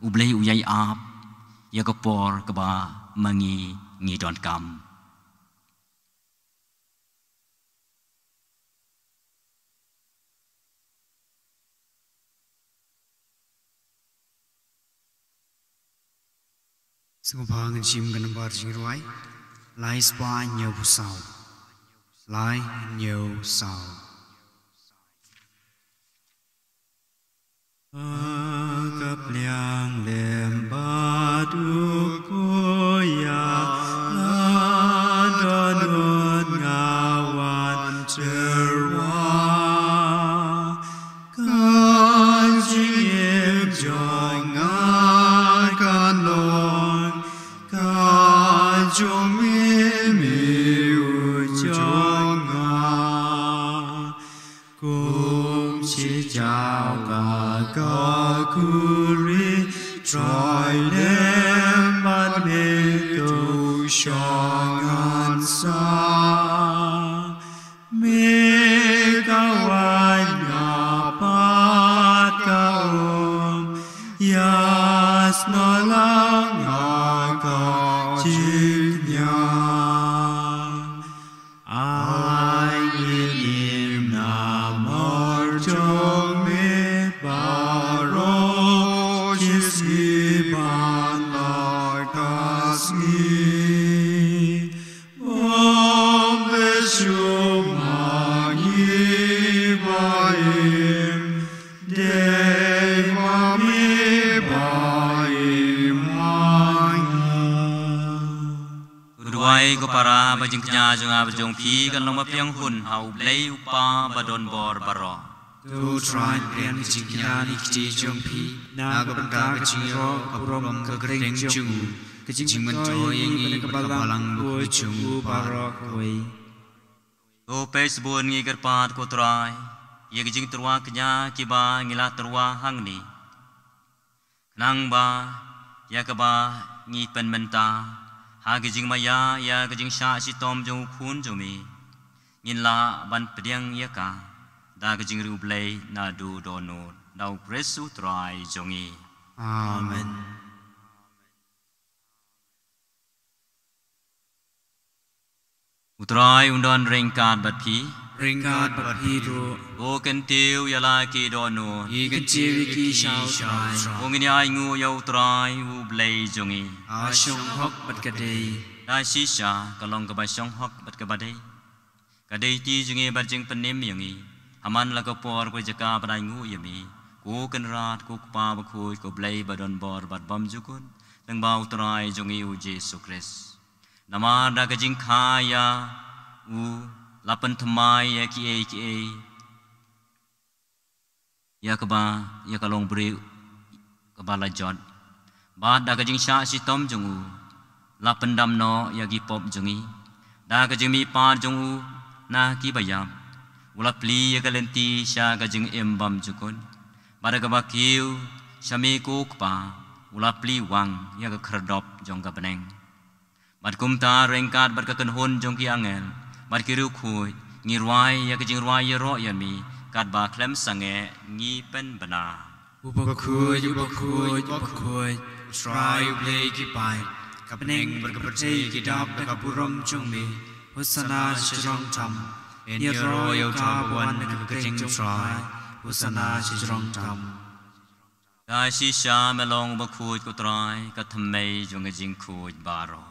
U Blei u ïai ap ïa ka por kaba ma ngi ngi donkam. Sngewbha ngin shim ka nambar jingrwai lai spah hynñiew phew saw. Lai hynñiew saw. Ka pliang lem bad u kuya, la dohnud nga wan syrwa. Kum shi jaw ka ka khuri, troi lem bad me tu shong ngan sa. Me ka wan nga pat ka um, yas na lang nga ka jingnya. Ai ngi im na mor jong me baroh, shi sngi ban la ka sngi. Bom be shu ma ngi ba im, dei ma me ba im ma ngi. U duwai ko para ba jingkñia jong nga bad jong phi kan long ba pdiang hun ha U Blei U Kpa ba don bor baroh. To U Trai un pdiang ka jingkñia na ki kti jong phi na ka bynta ka jingïaroh ka burom ka kyrteng jong u, ka jingmyntoi ïa ngi bad ka balang bakhuid jong u baroh kawei. To peit bun ngi kyrpad ko Trai ïa ka jingtyrwa kñia kiba ngi la tyrwa hangne, khnang ba ïa kaba ngi pynmynta ha ka jingmaïa ïa ka jingshah shitom jong U Khun jong me, ngin lah ban pdiang ïa ka da ka jingriewblei naduh dohnud, da U Khrist U Trai jong ngi. Amen. U Trai un don ryngkat bad phi. Ryngkat bad phi ruh. Ko kyntiew ïa la ki dohnud. Ngi kyntiew ïa ki sha U Trai. Ko ngin ïa ainguh ïa U Trai U Blei jong ngi. Ka shong hok bad ka dei. Da shisha ka long kaba shong hok bad kaba dei. Ka dei ti jong ngi bad jingpynim ïa ngi ha man la ka por, ko jaka ban ainguh ïa me, ko Kynrad, ko Kpa bakhuid, ko Blei ba don bor bad bymjukut, lyngba U Trai jong ngi U Jisu Khrist. Namar da ka jingkha ïa u la pynthymmai ïa kiei kiei ïa kaba, ïa ka longbriew kaba la jot. Bad da ka jingshah shitom jong u la pyndam noh ïa ki pop jong ngi. Da ka jingmihpat jong u na kiba ïap, u la plie ïa ka lynti sha ka jingim bymjukut. Bad da kaba kiew sha me ko Kpa, u la plie wang ïa ka khyrdop jong ka bneng. Bad kumta ryngkat bad ka kynhun jong ki angel bad ki riewkhuid, ngi rwai ïa ka jingrwai ïaroh ïa me, katba khlem sangeh ngi pynbna: U bakhuid, u bakhuid, u bakhuid, U Trai U Blei ki paid. Ka bneng bad ka pyrthei ki dap da ka burom jong me. Hosana sha jrong tam. Yn ïaroh ïa uta uba wan ha ka kyrteng U Trai. Hosana sha jrong tam. Da shisha me long u bakhuid ko Trai, ka thymmei jong ka jingkhuid baroh.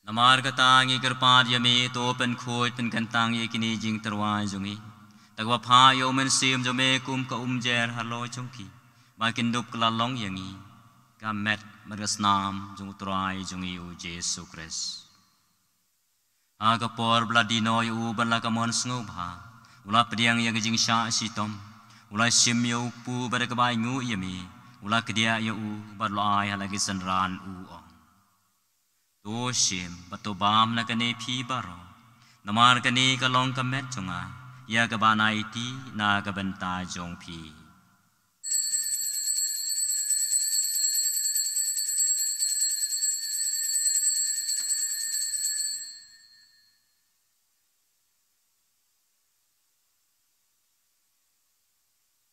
Namar kata ngi kyrpad ïa me, to pynkhuid pynkyntang ïa kine ki jingtyrwa jong ngi, da kaba phah ïa U Mynsiem jong me kum ka umjer halor jong ki, ba kin dup kylla long ïa ngi ka met bad ka snam jong U Trai jong ngi U Jisu Khrist. Ha ka por ba la die noh ïa u bad la ka mon sngewbha, u la pdiang ïa ka jingshah shitom, u la shim ïa u kpu bad da kaba ainguh ïa me, u la kdiah ïa u bad u la ai ha la ki synran, u ong: To shim bad to bam na kane phi baroh, namar kane ka long ka met jong nga, ïa kaban aiti na ka bynta jong phi.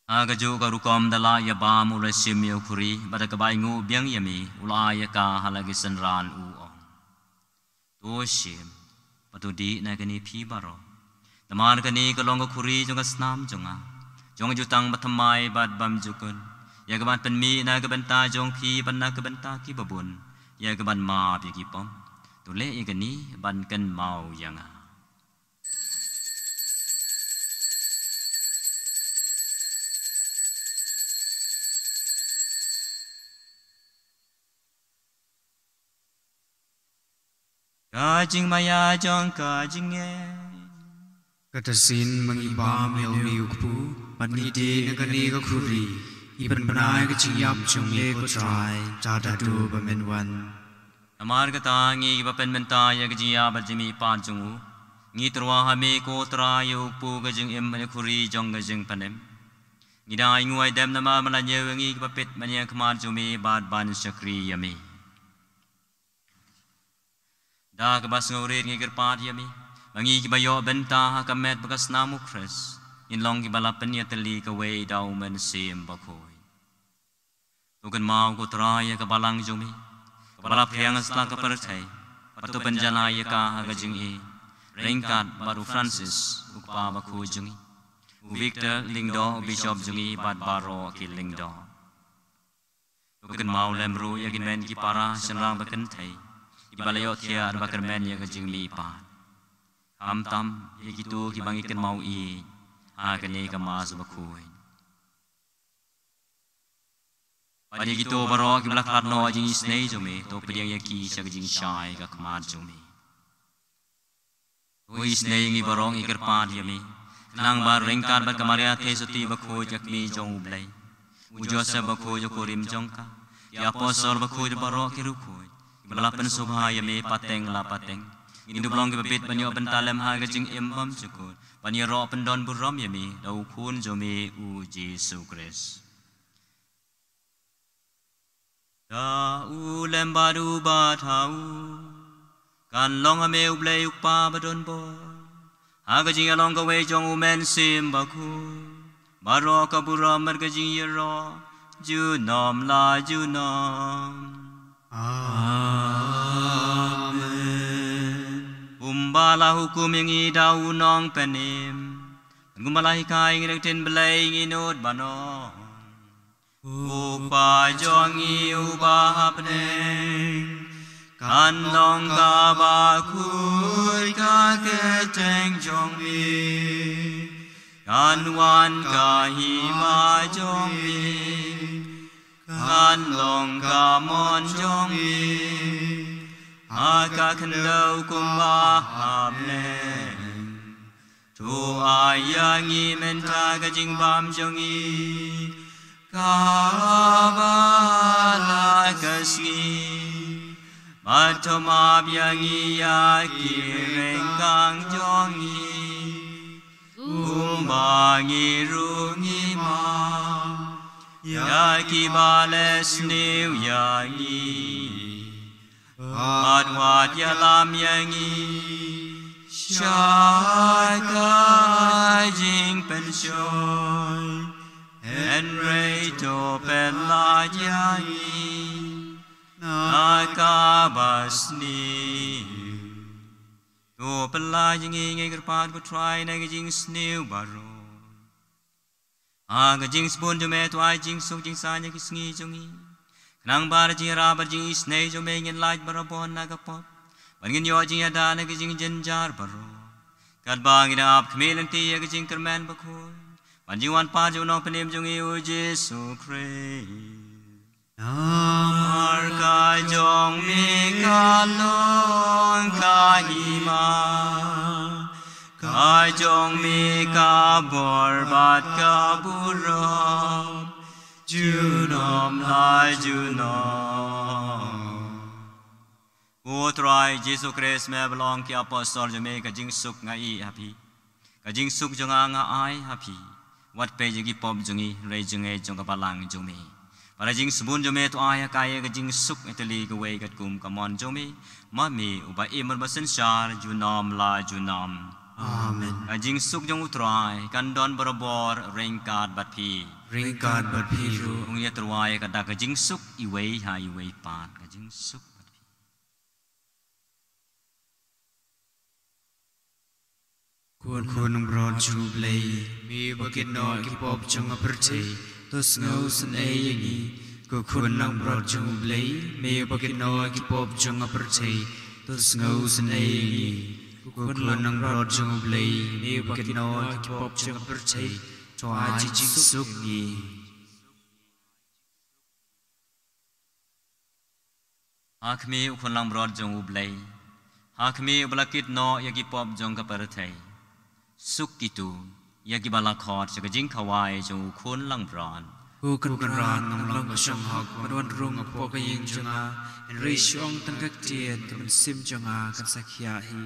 Ha kajuh ka rukom da la ïa bam, u la shim ïa u khuri bad da kaba ainguh biang ïa me, u la ai ïa ka ha la ki synran, u ong: To shim bad to dih na kane phi baroh, namar kane ka long ka khuri jong ka snam jong nga, jong ka jutang bathymmai bad bymjukut, ïa kaban pynmih na ka bynta jong phi bad na ka bynta kiba bun, ïa kaban map ïa ki pop. To leh ïa kane ban kynmaw ïa nga. Ka jingmaïa jong ka jingngeit. Kata shisien ma ngi bam ïa une u kpu bad ngi dih na kane ka khuri, ngi pynbna ïa ka jingïap jong me ko Trai, tad haduh ba men wan. Namar kata ngi kiba pynmynta ïa ka jingïap bad jingmihpat jong u, Ngi tyrwa ha me ko Trai ïa u kpu ka jingim ha khuri jong ka jingpynim. Ngi dang ai nguh ai dem namar me la ñiew ïa ngi kiba peit ban ïeng ha khmat jong me bad ban shakri ïa me. Da kaba sngewrit ngi kyrpad ïa me ba ngi kiba ïoh bynta ha ka met bad ka snam u Khrist ngin long kiba la pynïatylli kawei da u Mynsiem Bakhuid. To kynmaw ko Trai ïa ka balang jong me kaba la phriang ha satlak ka pyrthei bad to pynjanai ïa ka ha ka jingïeit ryngkat bad u Francis u kpa bakhuid jong ngi, u Victor Lyngdoh u bishop jong ngi bad baroh ki lyngdoh. To kynmaw lem ruh ïa ki hynmen ki para shynrang ba kynthei kiba la ïohthiah bad ba kyrmen ïa ka jingmihpat, khamtam ïa kito kiba ngi kynmaw ïeit ha kane ka Mass bakhuid. Bad ïa kito baroh kiba la khlad noh ha jingisynei jong me, to pdiang ïa ki sha ka jingshai ka khmat jong me. To isynei ïa ngi baroh, ngi kyrpad ïa me khnang ba ryngkat bad ka Maria Theisotti bakhuid ka kmie jong u Blei, u Joseph bakhuid u kurim jong ka, ki apostol bakhuid baroh ki riewkhuid kiba la pynsngewbha ïa me pateng la pateng, ngin dup long kiba bit ban ïoh bynta lem ha ka jingim bymjukut ban ïaroh pyndon burom ïa me da u Khun jong me u Jisu Khrist. Da u lem bad u bad ha u kan long ha me u Blei u Kpa badonbor, ha ka jingïalong kawei jong u Mynsiem Bakhuid, baroh ka burom bad ka jingïaroh junom la junom. Amen. Kumba la hukum ïa ngi da u Nongpynim, kumba la hikai ïa ngi da ka ktien Blei, ngi nud ban ong: U Kpa jong ngi uba ha bneng, kan long kaba khuid ka kyrteng jong me, kan wan ka hima jong me, kan long ka mon jong me ha ka khyndew kumba ha bneng. To ai ïa ngi mynta ka jingbam jong ngi kaba la ka sngi, bad to map ïa ngi ïa ki ryngkang jong ngi, kumba ngi ruh ngi map ïa kiba leh sniew ïa ngi. Bad wat ïalam ïa ngi sha ka jingpynshoi, hynrei to pyllait ïa ngi na kaba sniew. To pyllait ïa ngi, ngi kyrpad ko Trai, na ka jingsniew baroh. Ha ka jingsbun jong me to ai jingsuk jingsaiñ ïa ki sngi jong ngi, khnang ba da ka jingïarap bad jingisynei jong me ngin lait barabor na ka pop, bad ngin ïoh jingïada na ka jingjynjar baroh, katba ngi dang ap khmih lynti ïa ka jingkyrmen bakhuid ban jingwan pat jong u Nongpynim jong ngi u Jisu Khrist. Namar ka jong me ka long ka hima, ka jong me ka bor bad ka burom, junom la junom. Ko Trai Jisu Khrist, me ba la ong ki apostol jong me, ka jingsuk nga ïeh ha phi, ka jingsuk jong nga nga ai ha phi. Wat peit ïa ki pop jong ngi, hynrei jong ngi jong ka balang jong me. Bad ka jingsbun jong me to ai ha ka ïa ka jingsuk ïatylli kawei katkum ka mon jong me, ma me uba im bad uba synshar junom la junom. Amen. Ka jingsuk jong u Trai kan don barabor ryngkat bad phi. Ryngkat bad phi ruh. Ngi ïatyrwa ïa ka da ka jingsuk iwei ha iwei pat, ka jingsuk bad phi. Ko Khun Langbrot jong U Blei, me ba kit noh ïa ki pop jong ka pyrthei, to sngewsynei ïa ngi. Ko Khun Langbrot jong U Blei, me ba kit noh ïa ki pop jong ka pyrthei, to sngewsynei ïa ngi. Ko Khun Langbrot jong U Blei, me ba kit noh ïa ki pop jong ka pyrthei, to ai jingsuk ïa ngi. Ha khmih, U Khun Langbrot jong U Blei, ha khmih uba la kit noh ïa ki pop jong ka pyrthei. Suk kito ïa kiba la khot sha ka jingkhawai jong U Khun Langbrot. Ko Kynrad, ngam long ba shong hok ban wan rung hapoh ka ïing jong nga, hynrei shu ong tang ka ktien, ka mynsiem jong nga kan sa khiah hi.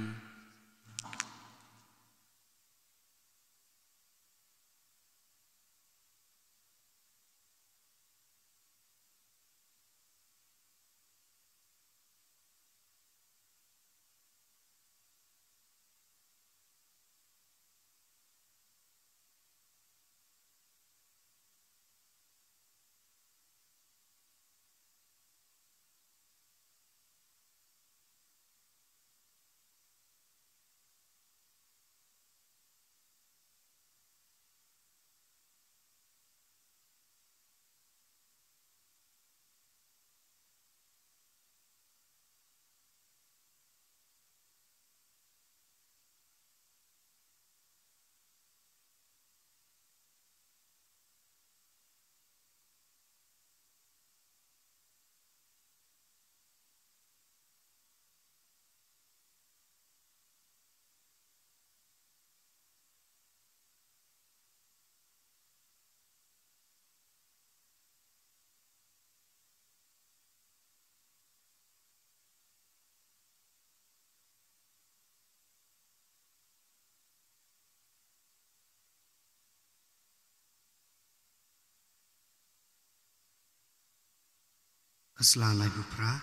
Sla laiphew phra.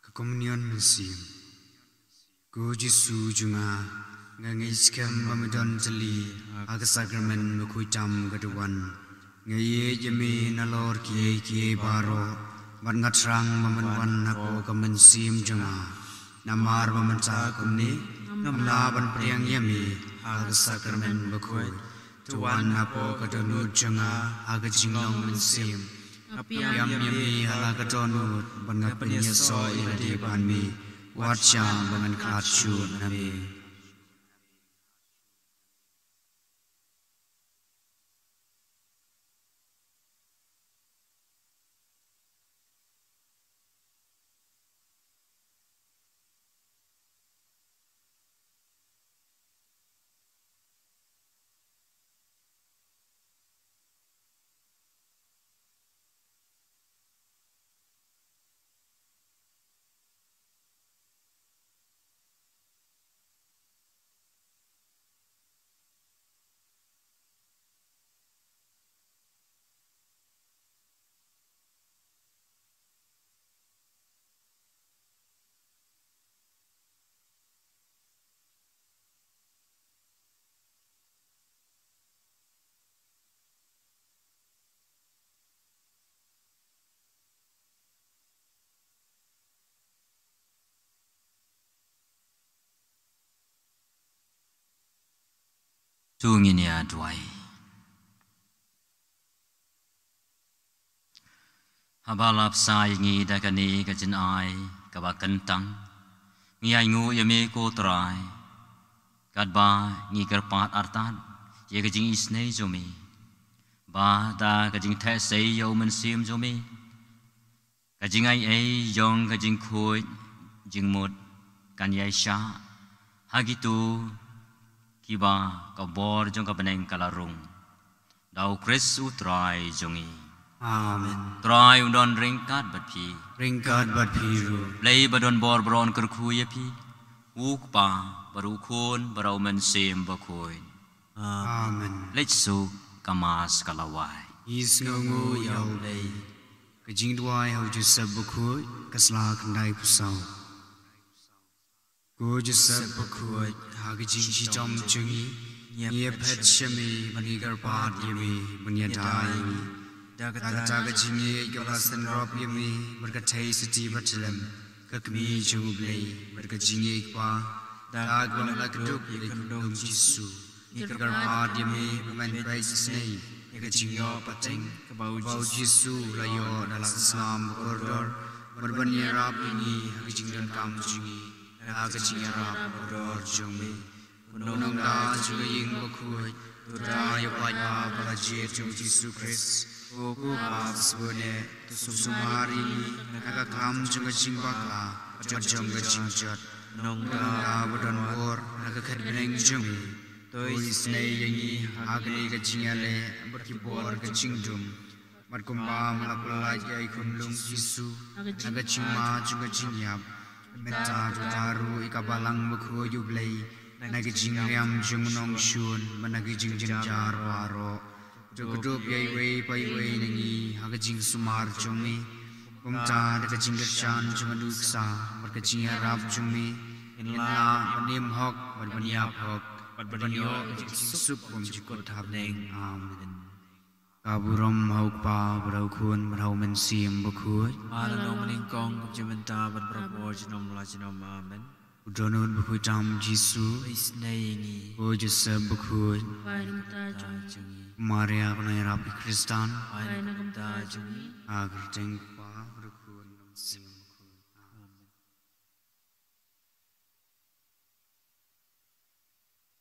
Ka Komunion Mynsiem. Ko Jisu jong nga, nga ngeit skhem ba me don tylli ha ka Sakramen bakhuid tam ka dei wan. Nga ïeit ïa me nalor kiei kiei baroh, bad nga thrang ba men wan hapoh ka mynsiem jong nga. Namar ba mynta kumne, ngam lah ban pdiang ïa me ha ka Sakramen bakhuid. To wan hapoh ka dohnud jong nga ha ka jinglong mynsiem. Nga pdiang ïa me ha la ka dohnud, bad nga pynïasoh ïa lade ban me, wat shah ba ngan khlad shuh na me. To ngin ïa duwai. Haba la pynshai ïa ngi da kane ka jingai kaba kyntang, ngi ainguh ïa me ko Trai, katba ngi kyrpad artat ïa ka jingisynei jong me, ba da ka jingtheh sei ïa u Mynsiem jong me, ka jingai ei jong ka jingkhuid jingmut kan ïai shah ha kito kiba ka bor jong ka bneng ka la rung. Da u Khrist u Trai jong ngi. Amen. Trai un don ryngkat bad phi. Ryngkat bad phi ruh. Blei ba don bor baroh un kyrkhu ïa phi. U Kpa, bad u Khun, bad u Mynsiem Bakhuid. Amen. Leit suk, ka Mass ka la wai. Ngi sngewnguh ïa U Blei. Ka jingduwai ha u Joseph Bakhuid, ka sla khyndaiphew saw. Ko Joseph Bakhuid, ha ka jingshitom jong ngi, ngi ïa phet sha me bad ngi kyrpad ïa me ban ïada ïa ngi. Da kata ka jingïeit kaba la synrop ïa me bad ka theisotti bathylliem, ka kmie jong U Blei bad ka jingïeit kpa, da kaba la kdup ïa ka khunlung Jisu. Ngi kyrpad ïa me ba men peit isynei ïa ka jingïoh pateng kaba u Jisu u la ïoh da la ka snam bakordor, bad ban ïarap ïa ngi ha ka jingdonkam jong ngi, ha ka jingïarap bakordor jong me. Ko Nongdah jong ka ïing bakhuid, to da ïa u paidbah ba la jied jong u Jisu Khrist. Ko Kpa ba sngewbha, to sumar ïa ngi na ka kam jong ka jingbakla bad jong ka jingjot. Ko Nongdah ba don bor na ka khet bneng jong me, to isynei ïa ngi ha kane ka jingïaleh bad ki bor ka jingdum. Bad kumba me la pyllait ïa i khunlung Jisu na ka jingma jong ka jingïap, mynta to da ruh ïa ka Balang Bakhuid U Blei na ka jingriam jong u nongshun bad na ka jingjynjar baroh. To kdup ïa iwei pa iwei na ngi ha ka jingsumar jong me. Kumta da ka jingkyrshan jong ka nuksa bad ka jingïarap jong me, ngin lah ban im hok bad ban ïap hok bad ban ïoh ka jingsuk bymjukut ha bneng. Amen. Ka burom ha u Kpa bad ha u Khun bad ha u Mynsiem Bakhuid. Ba la long mynnyngkong, kum mynta bad barabor, junom la junom. Amen. Ko Dohnud Bakhuid tam Jisu, isynei ïa ngi. Ko Joseph Bakhuid, pynban ïa ka bynta jong ngi. Maria kaba nongïarap ki Khristan, pynban ïa ka bynta jong ngi. Ha ka kyrteng u Kpa bad u Khun bad u Mynsiem.